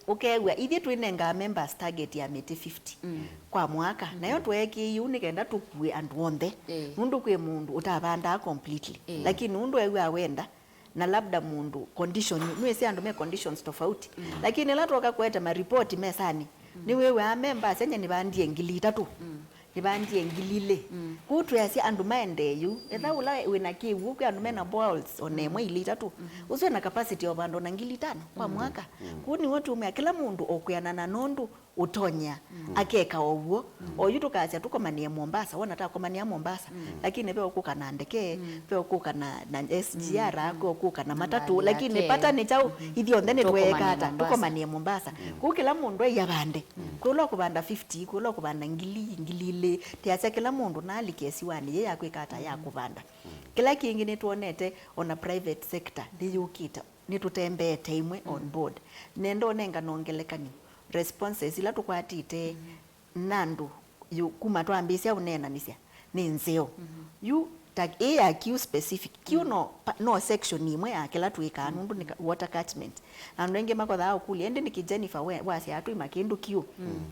Ũkew'a, ithyĩ twĩnengaa members target ya mĩtĩ fifty, mm, kwa mwaka. Mm-hmm. Nayo tweekĩie ũu nĩ kenda tũkue andũ onthe. Eh. Nũndũ kwĩ mũndũ ũtavandaa completely. Eh. Lakini nũndũ ew'aa wenda, na labda mũndũ condition, nĩwĩsĩ andũ me conditions tofauti. Mm. Lakini ĩla twoka kũete maripoti mesanĩ, mm, nĩwĩw'aa members enye nĩvandie ngili itatũ. Mm. Nĩvandie ngili ilĩ. Mm. Kũu twĩasya andũ maendee yu. Etha, mm, ũla wĩna kĩw'ũ, kwĩ andũ mena boreholes, ona, mm, ĩmwe ilĩ itatũ. Mm-hmm. Ũsu ena capacity ya ũvanda ona ngili itano kwa, mm, mwaka. Mm. Kũu nĩw'o tũmĩa kĩla mũndũ ũkwĩanana nũndũ ũtonyea, mm, akeka o w'o. Mm. Oyu tũkasya tũkomanĩe Mombasa, wona takomanĩa Mombasa. Mm. Lakini ve ũkũka na ndeke, mm, ve ũkũka na, na S G R, mm, ve ũkũka na, na matatũ, lakini yake, pata nĩ kyaũ, mm-hmm, ithyonthe nĩtweeka ata? Tũkomanĩe Mombasa. Tũkomanĩe Mombasa. Mm. Kũu kĩla mũndũ aia vande. Mm. Kwĩ ũla ũkũvanda fifty, kwĩ ũla ũkũvanda ngili, ngili ilĩ. Tĩasya kĩla mũndũ naalike siwanĩ ye ya kwĩka ata, ya, mm-hmm, kũvanda. Mm. Kĩla kĩngĩ nĩtwonete ona private sector nĩyũkĩte. Nĩtũtembeete ĩmwe on, mm, board. Nenda ũnengane ngelekany'o, responses ila tũkwatĩte, mm-hmm, na andũ yu kuma twambĩĩsya ũneenanĩsya nĩ nzeo. Mm-hmm. Yu ta ĩ ya Kiu specific, Kiu, mm, no pa-, no section ĩmwe ya kĩla twĩkaa, mm, nũndũ nĩ ka-, water catchment. Na andũ aingĩ makothaa ũkũlya, "Ĩndĩ nĩkĩ Jennifer we-, wasyaa twĩ Makĩndũ Kiu?" Mm.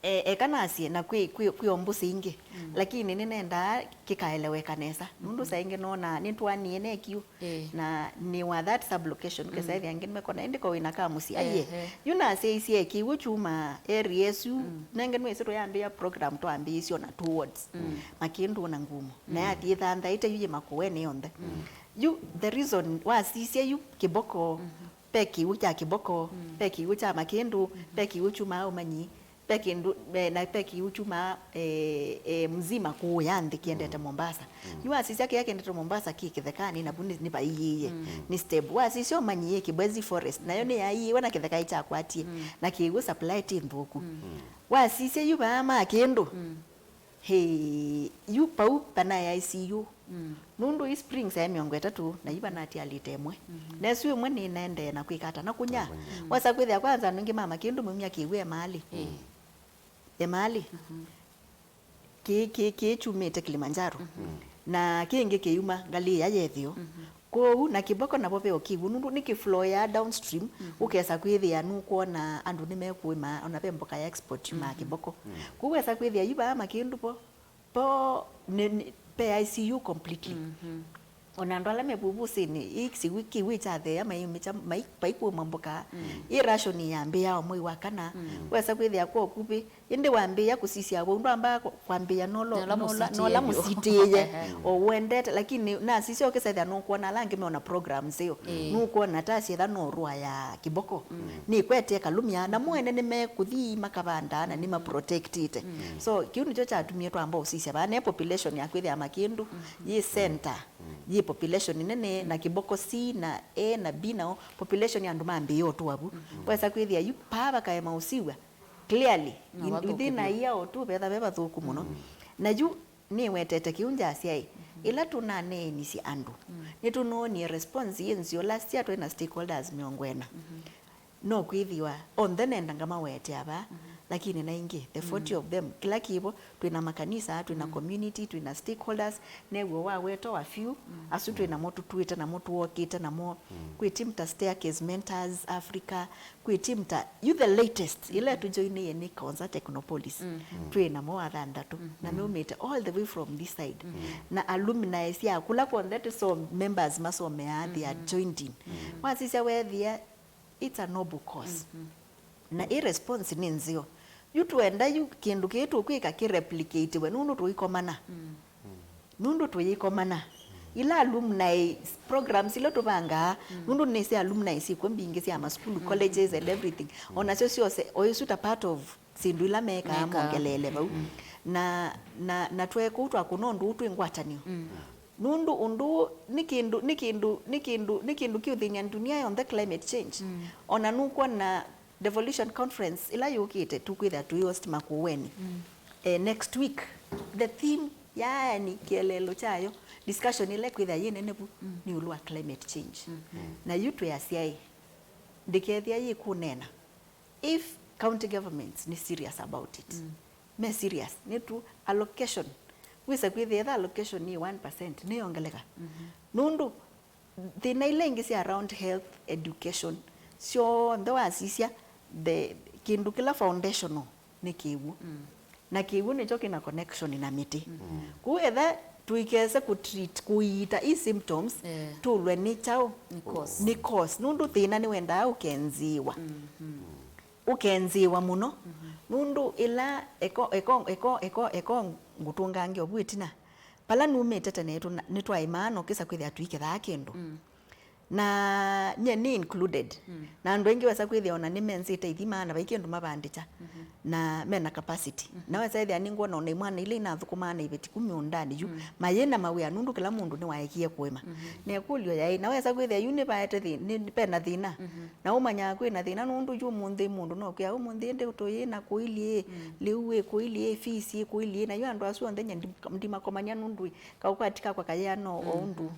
E, eka nasye, na kwĩ, kwĩ, kwĩ o mbũsĩ ingĩ. Mm. Lakini nĩnendaa kĩkaeleweka nesa. Nũndũ, mm-hmm, saa ingĩ nonaa nĩtwanie ne Kiu. Ĩĩ. Na nĩ wa that sub-location, mm, ũkesa ĩthĩa angĩ nĩmekona, "Ĩndĩ ko wĩna ka mũsyĩ." Aiye. Ehe. Yu nasyaisye Kiu kyuma area ĩsu, mm, nenge nĩwĩsĩ tũyambĩĩa program twambĩĩsye ona two wards. Mm. Makĩndũ na Ngumo. Na, mm, yathi ĩthanthaĩte yu yĩ Makueni yonthe. Mm. Yu the reason wasisya yu Kĩboko, mm-hmm, ve Kiu kya Kĩboko, mm, ve Kiu kya Makĩndũ, mm-hmm, ve Kiu kyumaa Ũmanyi, ve kĩndũ, eh, na ve Kiu kyumaa, eh, eh, mzima kũũya nthĩ kĩendete, mm, Mombasa. Mm. Yu wasisya kĩya kĩendete Mombasa kĩ kĩthekanĩ, na vu nĩ, nĩ vaiĩĩe. Mm. Nĩ step. Wasisya Ũmanyi yĩ Kibwezi Forest, nayo nĩ yaiĩwe na kĩtheka ĩkyakwatie, mm, na kĩw'ũ supply ti nthũku. Mm. Wasisya yu vaa Makĩndũ. Mm. Hĩ, yu pau vanaĩ I C U. Mm. Nũndũ i Springs yaĩ mĩongo ĩtatũ, na yu vanatialĩte ĩmwe. Mm-hmm. Na ĩsu ĩmwe nĩnaendee na kwĩka ata? Na kũnya. Na kũnya. Mm. Wasa kwĩthĩa kwanza andũ aingĩ ma Makĩndũ maumya Kĩw'ũ Emali. Mm. Emali. Mm-hmm. Kĩ, kĩ, kĩ kyumĩte Kilimanjaro. Mm-hmm. Na kĩngĩ kĩyuma ngalĩ ya yethĩo. Mm-hmm. Kwoou, na Kĩboko navo ve o Kiw'ũ, nũndũ nĩ kĩ flow ya downstream, mhm, ũkesa kwĩthĩa nũkwona andũ nĩmekũĩma, ona ve mboka ya export yumaa, mhm, Kĩboko. Mm. Kwoou wesa kwĩthĩa yu vaa Makĩndũ vo, vo nĩ, nĩ, ve I C U completely. Mhm. Ona andũ ala me vuvusinĩ, ii kĩw'ũ kĩw'ũ kyatheea, maiumĩkya, mai-, vaikũma mboka. Ii ration yambĩĩaa o mwei wa kana. Wesa kwĩthĩa kwa ũkuvĩ, ĩndĩ wambĩĩa kũsisya wau, ndwambaa kwa-, kwambĩĩa nola, nola, nola mũsitĩĩe mũsitĩĩe. Ehe. O wendete, lakini nasisya ũkĩsethĩa nũkwona ala angĩ meona programs ĩyo. Ĩĩ. Nũkwona ta syetha no rũa ya kĩboko. Nĩkwetee kalumya, na mwene nĩmekũthi makavanda na nĩmaprotectĩte. So, kĩu nĩkyo kyatumie twamba ũsisya vaa ne population ya kwĩthĩa Makĩndũ yĩ center, yĩ population nene, na kĩboko C na A na B nao, population ya andũ mambĩĩa ũtũa vu. Wesa kwĩthĩa yu paa vakaema ũsiw'a clearly. No, in, within a year or two, vetha ve vathũku mũno. Na yu nĩwetete kĩu ngyasya ĩ, ĩla tũnaneenisye andũ, nĩtũnoonie response yĩ nzeo. Last year twĩ na stakeholders mĩongo ĩna. No kwĩthĩwa onthe nenda ngamawetea vaa, lakini na ingĩ, the forty of them, kĩla kĩvo, twĩ na makanisa, twĩ na community, twĩ na stakeholders, new'o waweta a few, asu twĩ namo tũtwĩte namo tũwokĩte namo. Kwĩ team ta Staircase Mentors Africa, kwĩ team ta, you the latest, ĩla tũjoinĩie nĩ Konza Technopolis. Twĩ namo athanthatũ, na meumĩte all the way from this side. Na alumni sya kũla kw'onthe tũso-, members masomeaa, they are joined in. Wasisya weethĩa, it's a noble cause. Na ĩ response nĩ nzeo. Yu twenda yu kĩndũ kĩĩ tũkwĩka kĩ replicatiwe, nũndũ tũikomana. Nũndũ tũyĩkomana. Ila alumni programs ila tũvangaa, nũndũ nĩsĩ alumni syĩkw'o mbingĩ sya masukulu, colleges and everything. Onasyo syose, o isu ta part of syĩndũ ila mekaa, mekaa, mongeleele vau. Na, na, na twekũu twakũna ũndũ ũũ twĩ ngwatanĩo. Nũndũ ũndũ ũũ nĩ kĩndũ, nĩ kĩndũ, nĩ kĩndũ, nĩ kĩndũ kĩũthĩny'a ndunia yonthe, climate change. Ona nũkwona Devolution Conference ĩla yũkĩte, tũkwĩthĩa tũi host Makueni. Eh, next week, the theme, yaani kĩeleelo kyayo, discussion ĩla ĩkwĩthĩa yĩ nene vu, nĩ ĩũlũ wa climate change. Na yu twĩ asyaĩ, ndĩkethĩa yĩkũneena if county governments nĩ serious about it. Me serious, nĩ tu allocation. Wĩsa kwĩthĩa etha allocation nĩ one percent, nĩyongeleka. Nũndũ thĩna ila ingĩ sya around health, education, syonthe wasisya, the, kĩndũ kĩla foundational nĩ kĩw'ũ. Na kĩw'ũ nĩkyo kĩna connection na mĩtĩ. Kũu etha tũikese kũ treat, kũiita i symptoms, eh, tũlwe nĩ kyaũ? Nĩ cause. Nĩ cause. Nũndũ thĩna nĩwendaa ũkenzĩĩwa. Ũkenzĩĩwa mũno. Nũndũ ĩla eko, eko, eko, eko, eko ngũtũngange ũvu ĩtina, vala numĩte tene tũna-, nĩtwaĩmaa na ũkĩsa kwĩthĩa tũikethaa kĩndũ. Na nyie nĩ included. Na andũ aingĩ wesa kwĩthĩa ona nĩmenzĩte ithima na vai kĩndũ mavandĩkya. Na mena capacity. Na wesa ĩthĩa nĩngwona ona imwana ila inathũkũmaa na iveti ku mĩũndanĩ yu, mayĩ na mawĩa nũndũ kĩla mũndũ nĩwaekie kũĩma. Na ĩkũlyo yaĩ, na wesa kwĩthĩa yu nĩvaete thĩ-, nĩ, pena thĩna. Na ũmanyaa kwĩna thĩna nũndũ yu ũmũnthĩ mũndũ no kwĩa, "Ũmũnthĩ ĩndĩ tũyĩ na kũilyĩ, lĩu ĩ kũilyĩ, fees ĩ kũilyĩ." Na yu andũ asu onthe nye ndi-, ndimakomany'a nũndũ ĩ, kaũkwati kakwa kayĩana o ũndũ.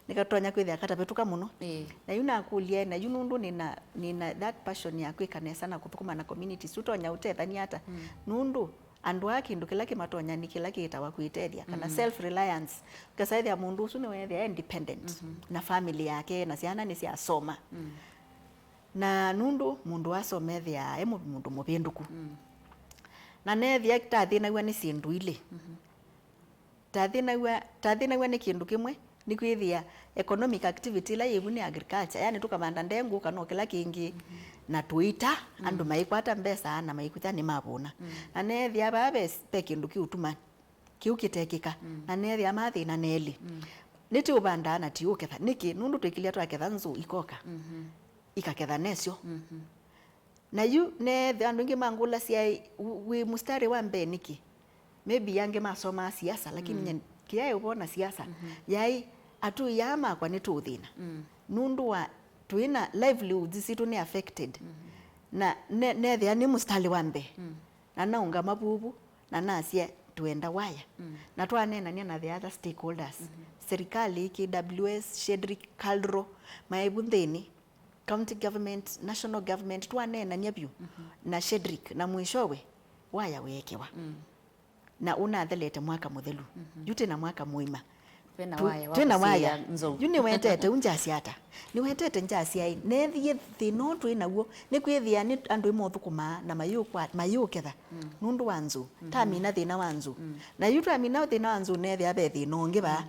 Nĩkatonya kwĩthĩa katavĩtũka mũno. Ĩĩ. Na yu nakũlya, na yu nũndũ nĩna, nĩna that passion ya kwĩka nesa na kũthũkũma na communities, tũtonya ũtethania ata? Nũndũ andũ aa kĩndũ kĩla kĩmatonya nĩ kĩla kĩtawa kwĩtethya, kana self reliance. Ũkesa ĩthĩa mũndũ ũsu nĩweethĩa e independent, na family yake, na syana nĩsyasoma. Na nũndũ mũndũ wasoma ethĩaa e mũ-, mũndũ mũvĩndũku. Na neethĩa tathĩnaw'a nĩ syĩndũ ilĩ. Tathĩnaw'a, tathĩnaw'a nĩ kĩndũ kĩmwe, nĩkwĩthĩa economic activity ĩla yĩvu nĩ agriculture, yani tũkavanda ndengũ kana o kĩla kĩngĩ, na tũita, andũ maikwata mbesa na maikũtya nĩmavũna. Na neethĩa vaa ve, ve kĩndũ kĩũtuma kĩu kĩtekĩka, na neethĩa mathĩna nelĩ. Nĩtĩũvandaa na tiũketha. Nĩkĩ? Nũndũ twĩkĩlya twaketha nzũ ikoka, ikaketha nesyo. Na yu neethĩa andũ aingĩ mangũlasya, "Wĩ mũstarĩ wa mbee nĩkĩ?" Maybe angĩ masomaa siasa, lakini nye kĩyaĩ ũvoo na siasa. Yaĩ, atũi aa makwa nĩtũũthĩna. Nũndũ wa, twĩ na livelihoods sitũ nĩ affected. Na ne-, neethĩa nĩ mũstarĩ wa mbee. Na naũngama vuvu, na nasya, "Tũenda waya." Na twaneenany'a na the other stakeholders. Serikali, K W S, SHEDRIC, KALRO, maevu nthĩnĩ. County government, national government, twaneenany'a vyũ na SHEDRIC, na mwishowe waya weekewa. Na ũnathelete mwaka mũthelu. Yu twĩ na mwaka mũima. Twĩ na waya wa kũsiĩa nzou. Yu nĩwetete, u ngyasya ata? Nĩwetete ngyasya ĩ, neethĩie thĩna ũũ twĩ naw'o, nĩkwĩthĩa nĩ andũ ĩmothũkũmaa na mayũkwa-, mayũketha nũndũ wa nzou. Tamina thĩna wa nzou. Na yu twamina thĩna wa nzou, neethĩa ve thĩna ũngĩ vaa.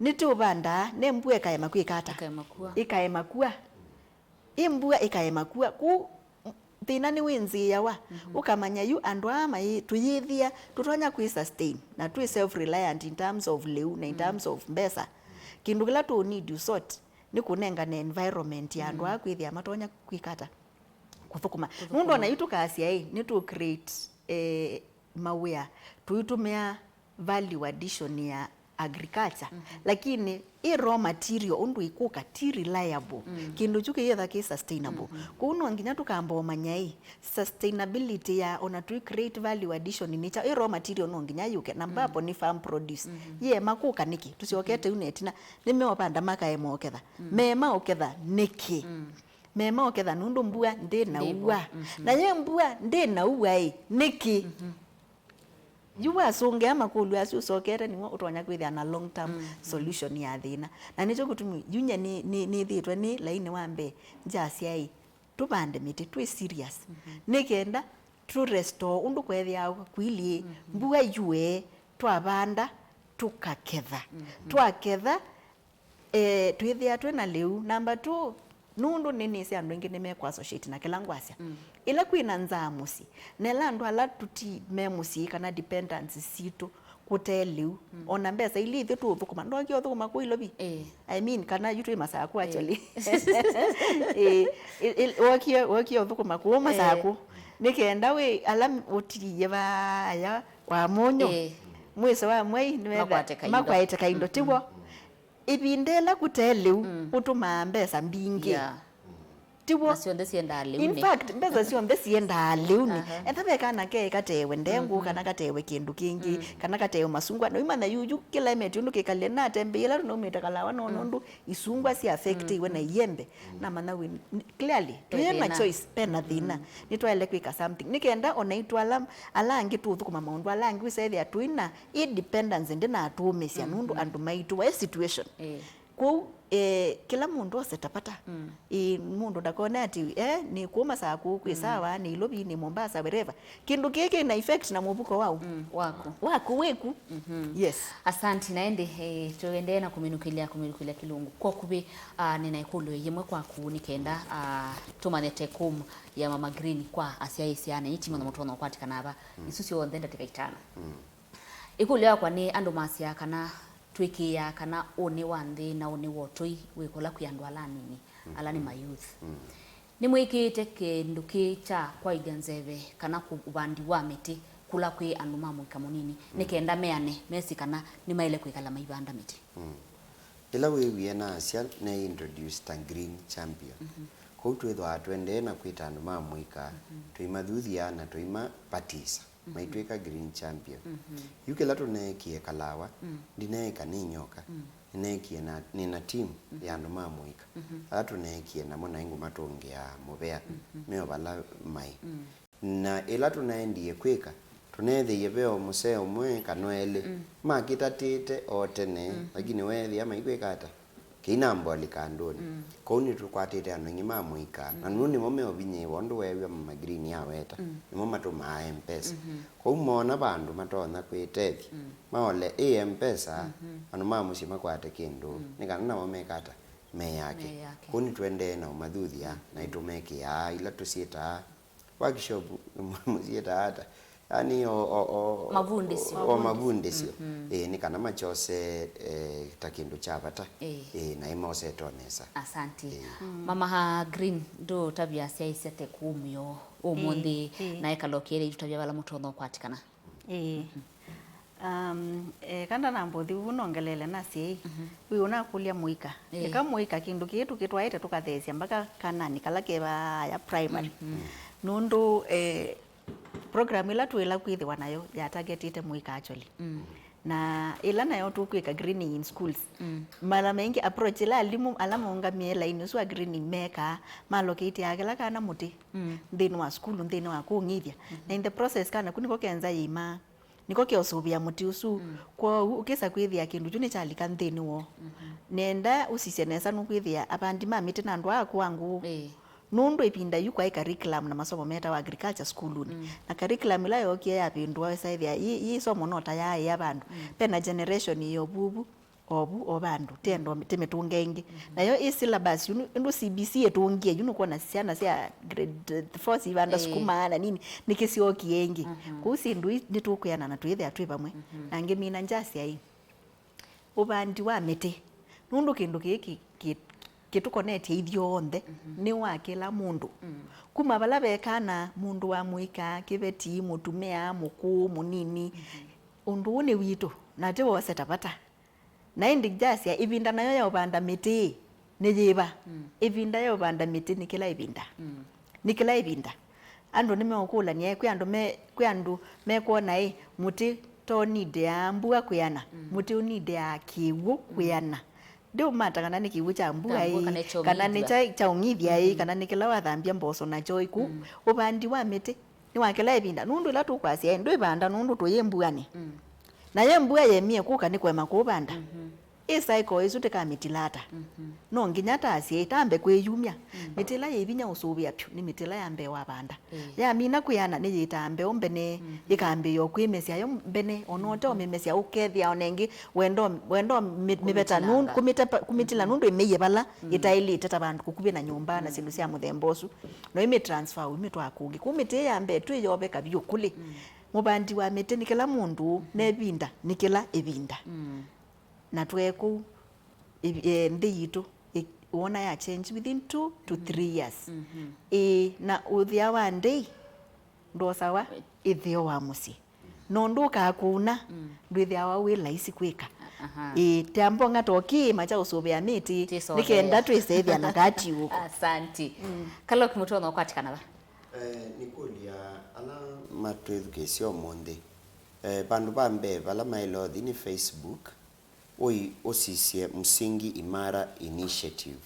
Nĩtũvandaa, ne mbua ĩkaema kwĩka ata? Ĩkaema kua. Ĩkaema kua. Ĩ mbua ĩkaema kua. Kũu, m-, thĩna nĩwĩnzĩĩawa. Mhm. Ũkamanya yu andũ aa mai-, tũyĩthĩa, tũtonya kwĩ sustain, na twĩ self reliant in terms of lĩu, na in terms of mbesa. Kĩndũ kĩla tũ need to sort, nĩ kũnengane environment ya andũ aa kwĩthĩa matonya kwĩka ata? Kũthũkũma. Kũthũkũma. Nũndũ ona yu tũkasya ĩ, nĩtũ create, eh, mawĩa, tũitũmĩa value addition ya agriculture. Mhm. Lakini ĩ raw material ũndũ ĩkũka ti reliable. Mm. Kĩndũ kyu kĩyĩtha kĩ sustainable. Mhm. Kwoou no nginya tũkamba ũmanya ĩ, sustainability ya ona tũi create value addition nĩ kyaũ? Ĩ raw material no nginya yũke. Na mbapo nĩ farm produce. Mhm. Yĩema kũka nĩkĩ? Tũsyokete yu na ĩtina. Nĩmeũvanda makaema ũketha. Mm. Meema ũketha nĩkĩ? Mm. Meema ũketha nũndũ mbua ndĩnaua. Ndĩvo. Mhm. Na ye mbua ndĩnaua ĩ, nĩkĩ? Mhm. Yu wasũngĩa makũlyo asu ũsokete nĩw'o ũtonya kwĩthĩa na long term solution ya thĩna. Na nĩkyo kĩtumi yu nye nĩ, nĩ, nĩthĩĩtwe nĩ lainĩ wa mbee ngyasya ĩ, tũvande mĩtĩ, twĩ serious. Mhm. Nĩ kenda tũ restore ũndũ kweethĩawa kwĩlĩ, mbua yue, twavanda, tũkaketha. Mhm. Twaketha, eh, twĩthĩa twĩ na lĩu. Number two, nũndũ nĩnĩsĩ andũ aingĩ nĩmekũ associate na kĩla ngwasya. Mm. Ĩla kwĩ na nzaa mũsyĩ, na ĩla andũ ala tũti me mũsyĩ kana dependents sitũ kũte lĩu, ona mbesa ili ithyĩ tũũthũkũma, ndookie ũthũkũma kũu Ilovi? Eh. I mean, kana yu twĩ Masaku actually. Eh, il-, il-, wokie, wokie ũthũkũma kũu Masaku. Eh. Nĩ kenda wĩ ala ũtiie vaaya kwa mũnyũ, eh, mwĩso wa mwei nĩwetha makwaĩte kaindo. Makwaĩte kaindo, tiw'o? Ĩvinda ĩla kũte lĩu, mm, ũtũmaa mbesa mbingĩ. Yeah. Tiw'o? Na syonthe siendaa lĩunĩ. In fact, mbesa syonthe siendaa lĩunĩ. Aha. Etha ve kana ke katewe ndengũ, mm-hmm, kana katewe kĩndũ kĩngĩ, mm, kana katewe masungwa. Na ũimanya yuyu climate ũndũ kĩkalile, natembeie ĩla naumĩte Kalawa, no, mm, nũndũ isungwa si affectiwe na, mm-hmm, iembe. Mm. Namanya wĩ, n-, clearly, twĩ na thĩna. Twĩ na choice, pe na thĩna. Mm. Nĩtwaĩle kwĩka something. Nĩ kenda ona itũ ala, ala angĩ tũũthũkũma maũndũ ala angĩ, wĩsethĩa twĩ na ĩ dependence ndĩnatũũmĩsya, mm-hmm, nũndũ andũ maitũ, waĩ situation. Eh. Kwoou, eh, kĩla mũndũ ose ta vata. Mm. Ĩ, mũndũ ndakone atĩ, eh, nĩ kũũ Masaku, kwĩ, mm, sawa, nĩ Ilovi, nĩ Mombasa, wherever. Kĩndũ kĩĩ kĩ na effect na mũvuko wau. Mm, waku. Waku, wĩku. Mhm. Yes. Asanti, na ĩndĩ, eh, tũendee na kũminũkĩlya, kũminũkĩlya kĩlungu. Kwa ũkuvĩ, ah, nĩ na ĩkũlyo yĩmwe kwaku nĩ kenda, ah, tũmanye take home ya Mama Green kwa asyaĩĩsya na ĩti mũno mũtonya ũkwatĩkana ava. Mm. Isu syonthe ndatĩka itano. Mm. Ĩkũlyo yakwa nĩ, andũ masyaa kana twĩkĩĩaa kana ũnĩ wa nthĩ na ũnĩ wa ũtũi wĩ kũla kwĩ andũ ala anini, mm, ala nĩ ma youth. Mm. Nĩmwĩkĩĩte kĩndũ kĩĩ kya kwaĩthya nzeve kana kũ-, ũvandi wa mĩtĩ kũla kwĩ andũ ma mũika mũnini, nĩ, mm, kenda meane mesĩ kana nĩmaĩle kwĩkala maivanda mĩtĩ? Mm. Ĩla wĩwie nasya, ne introduce ta Green Champion. Mhm. Kwoou twĩthwaa tũendee na kwĩta andũ ma mũika, mhm, tũimathuthya na tũimapatisa. Mhm. Maitwĩka Green Champion. Mhm. Yu kĩla tũneekie Kalawa, mm, ndineeka nĩ nyoka. Mm. Nĩneekie na, nĩ na team, mhm, ya andũ ma mũika. Mhm. Ala tũneekie namo naĩ ngũmatũngĩaa mũvea, mhm, me o vala maĩ. Mm. Na ĩla tũnaendie kwĩka, tũneethĩie ve o mũsee ũmwe kana elĩ, mm, makĩtatĩte o tene, mm, lakini weethĩa maikwĩka ata? Kĩinambolika andũnĩ. Mm. Kwoou nĩtũkwatĩte andũ aingĩ ma mũika, na, mm, nũndũ nĩmo meũvinyĩĩwa, ũndũ weew'a Mama Green aweta, mm, nĩmo matũmaa M-Pesa. Mhm. Kwoou moona vandũ matonya kwĩtethya, mm, maole ĩ M-Pesa, mhm, andũ ma mũsyĩ makwate kĩndũ, mm, nĩ kana namo mekata meyake. Meyake. Kwoou nĩtũendee na ũmathuthya, mm, na nĩtũmekĩaa ila tũsyĩtaa workshop, mũsyĩtaa ata? Yaani o, o, o, mavundĩsyo. O mavundĩsyo. Mhm. Ĩĩ, nĩ kana makyose, eh, ta kĩndũ kya vata. Ĩĩ. Ĩĩ, na ĩmosete o nesa. Asante. Ĩĩ. Mm. Mama ha Green, ndũtavya asyaĩĩsya take home yo ũmũnthĩ, ĩĩ, ĩĩ, na ĩkala ũkĩelewa itũtavya vala mũtonya ũkwatĩkana. Ĩĩ. Mhm. Um, eh, kanda na mbothi vu nongelele nasye ĩ, mhm, wĩ ũnakũlya mũika. Ĩĩ. Eka mũika kĩndũ kĩĩ tũkĩtwaĩte tũkatheesya mpaka kanani kala ke vaaya primary. Mhm. Nũndũ, eh, program ĩla twĩla kwĩthĩwa nayo ya targetĩte mũika actually. Mm. Na ĩla nayo tũkwĩka greening in schools. Mm. Mara maingĩ approach ĩla alimũ ala maũngamĩe lainĩ ũsu wa greening mekaa, malokĩtĩaa kĩla kana mũtĩ, mm, nthĩnĩ wa sukulu, nthĩnĩ wa kũũng'ithya. Mhm. Na in the process kana ku nĩko kenza yĩimaa. Nĩko keũsũvĩa mũtĩ ũsu. Mm. Kwoou ũkĩsa kwĩthĩa kĩndũ kyu nĩkyalika nthĩnĩ woo. Mhm. Nenda ũsisye nesa nũkwĩthĩa avandi ma mĩtĩ na andũ aa kũa ngũũ. Ĩĩ. Nũndũ ĩvinda yu kwaĩ curriculum na masomo metawa agriculture sukulunĩ. Mm. Na curriculum ĩla yookie yavĩndũa ĩsaĩthĩa yĩ, yĩ ĩsomo no ta yaaĩa vandũ. Mm. Ve na generation ĩyo vuvu. ovu o vandũ, ti endo ti mĩtũnge ĩngĩ. Nayo ĩ syllabus yu, nĩ- ĩndũ C B C ĩtũngie yu, nũkwona syana sya grade four sivanda sukuma na nini, nĩkĩ syokie ĩngĩ. Kũu syĩndũ ii nĩtũkwĩana na twĩthĩa twĩ vamwe. Na ngĩmina ngyasya ĩ, ũvandi wa mĩtĩ, nũndũ kĩndũ kĩĩ kĩ- kĩ- kĩtũkonetye ithyonthe nĩ wa kĩla mũndũ. Kuma vala ve kana, mũndũ wa mũika, kĩveti, mũtumĩa, mũkũũ, mũnini, ũndũ ũũ nĩ witũ, na ti wose ta vata. Na ĩndĩ ngyasya, ĩvinda nayo ya ũvanda mĩtĩ nĩ yĩva? Ĩvinda ya ũvanda mĩtĩ nĩ kĩla ĩvinda. Nĩ kĩla ĩvinda. Andũ nĩmeũkũlany'a, kwĩ andũ me, kwĩ andũ mekwona ĩ, mũtĩ to ũnideaa mbua kwĩana, mũtĩ ũnideaa kĩw'ũ kwĩana. Ndĩũmata kana nĩ kĩw'ũ kya mbua ĩ, kana nĩ kya, kya ũng'ithya ĩ, kana nĩ kĩla wathambya mboso nakyo ĩ. Kũu ũvandi wa mĩtĩ nĩ wa kĩla ĩvinda, nũndũ ĩla tũkwasya ĩ, ndwĩvanda nũndũ tũyĩ mbuanĩ. Nayo mbua yemie kũka nĩ kũema kũũvanda. Ĩ cycle ĩsu tĩkamĩtila ata? No nginya ta asyai tambe kwĩyumya. Mĩtĩ ĩla yĩ vinya ũsũvĩa vyũ nĩ mĩtĩ ĩla ya mbee wavanda. Yamina kwĩana nĩyĩtaa mbeũ mbene, ĩkambĩĩa o kwĩmesya yo mbene, o na ũteũmĩmesya ũkethĩa o na ĩngĩ wenda, wenda mĩ- mĩveta nũndũ, kũmĩtila nũndũ ĩmĩie vala ĩtaĩlĩte, ta vandũ kũkuvĩ na nyũmba na syĩndũ sya mũthemba ũsu, no ĩmĩ transfer ũimĩtwaa kũngĩ. Kũu mĩtĩ ĩ ya mbee twĩyoveka vyũ kũlĩ. Mũvandi wa mĩtĩ nĩ kĩla mũndũ, na ĩvinda nĩ kĩla ĩvinda. Na twee kũu, ĩ- ĩ- nthĩ yitũ, ĩ- wona ya change within two to three years. Ĩĩ, na ũthĩa wa ndei ndwosawa ĩtheo wa mũsyĩ. Na ũndũ ũkakũna, ndwĩthĩawa wĩ laisi kwĩka. Ĩĩ, tĩambonga to kĩĩma kya ũsũvĩa mĩtĩ, nĩ kenda twĩsethya na katiũko. Asanti. Kaloki mũtwe ũno ũkwatĩkana va? Eh, nĩkũlya ala matwĩthukĩĩsye ũmũnthĩ. Eh, vandũ va mbee vala maĩle ũthi nĩ Facebook, ũi ũsisye Msingi Imara Initiative.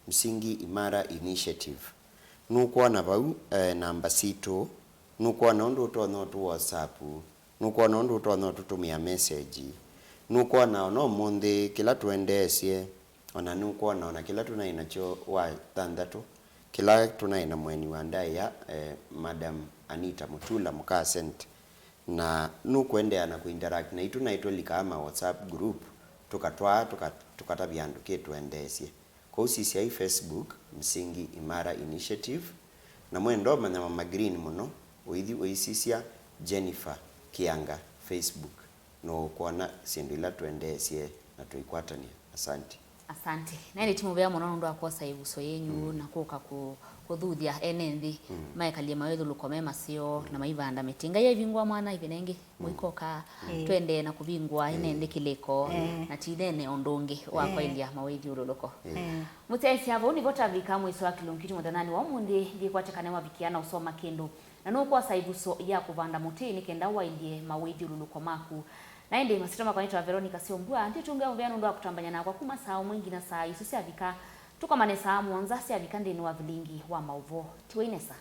Msingi Imara Initiative. Nũkwona vau, eh, namba sitũ. Nũkwona ũndũ ũtonya ũtũ WhatsApp. Nũkwona ũndũ ũtonya ũtũtũmĩa message. Nũkwona ona ũmũnthĩ kĩla tũendeesye. Ona nũkwona ona kĩla tũnaĩ nakyo wa thanthatũ, kĩla tũnaĩ na mũeni wa ndaĩa, eh, Madam Anita Mutula mũka Ascent. Na nũkũendeea na kũinteract naitũ, naitũ likaa ma WhatsApp group, tũkatwaa, tũka- tũkatavya andũ kĩ tũendeesye. Kwoou sisyai Facebook, Msingi Imara Initiative, na mwenda ũmanya mama green mũno, ũithi ũisisya Jennifer Kianga Facebook, na ũkwona syĩndũ ila tũendeesye na tũikwatany'a. Asante. Asante. Na ĩndĩ ti mũvea mũno nũndũ wa kwosa ĩvuso yenyu na kũka kũ- kũthuthya ene nthĩ maekalie mawĩthũlũko me maseo na maivanda mĩtĩ. Ngai aivingũa mwana ĩvinda ĩngĩ mũikoka, twendee na kũvingũa ene nthĩ kĩlĩko, na ti nene ũndũ ũngĩ wa kwaĩlya mawĩthyũlũlũko. Mũsyaĩĩsya, vau nĩvo tavika mwiso wa kĩlungu kitũ mũthenyanĩ wa ũmũnthĩ. Ndikwatĩkane wavikĩa na ũsoma kĩndũ, na nũkwosa ĩvuso ya kũvanda mũtĩ nĩ kenda waĩlye mawĩthyũlũlũko maku. Na ĩndĩ masyĩtwa makwa nĩtawa Veronica Syombua, nditũngĩa mũvea nũndũ wa kũtambany'a nakwa kuma saa ũmwe nginya saa isu syavika. Tũkomane saa mũonza syavika nthĩnĩ wa vilingi wa maũvoo. Tiwai nesa.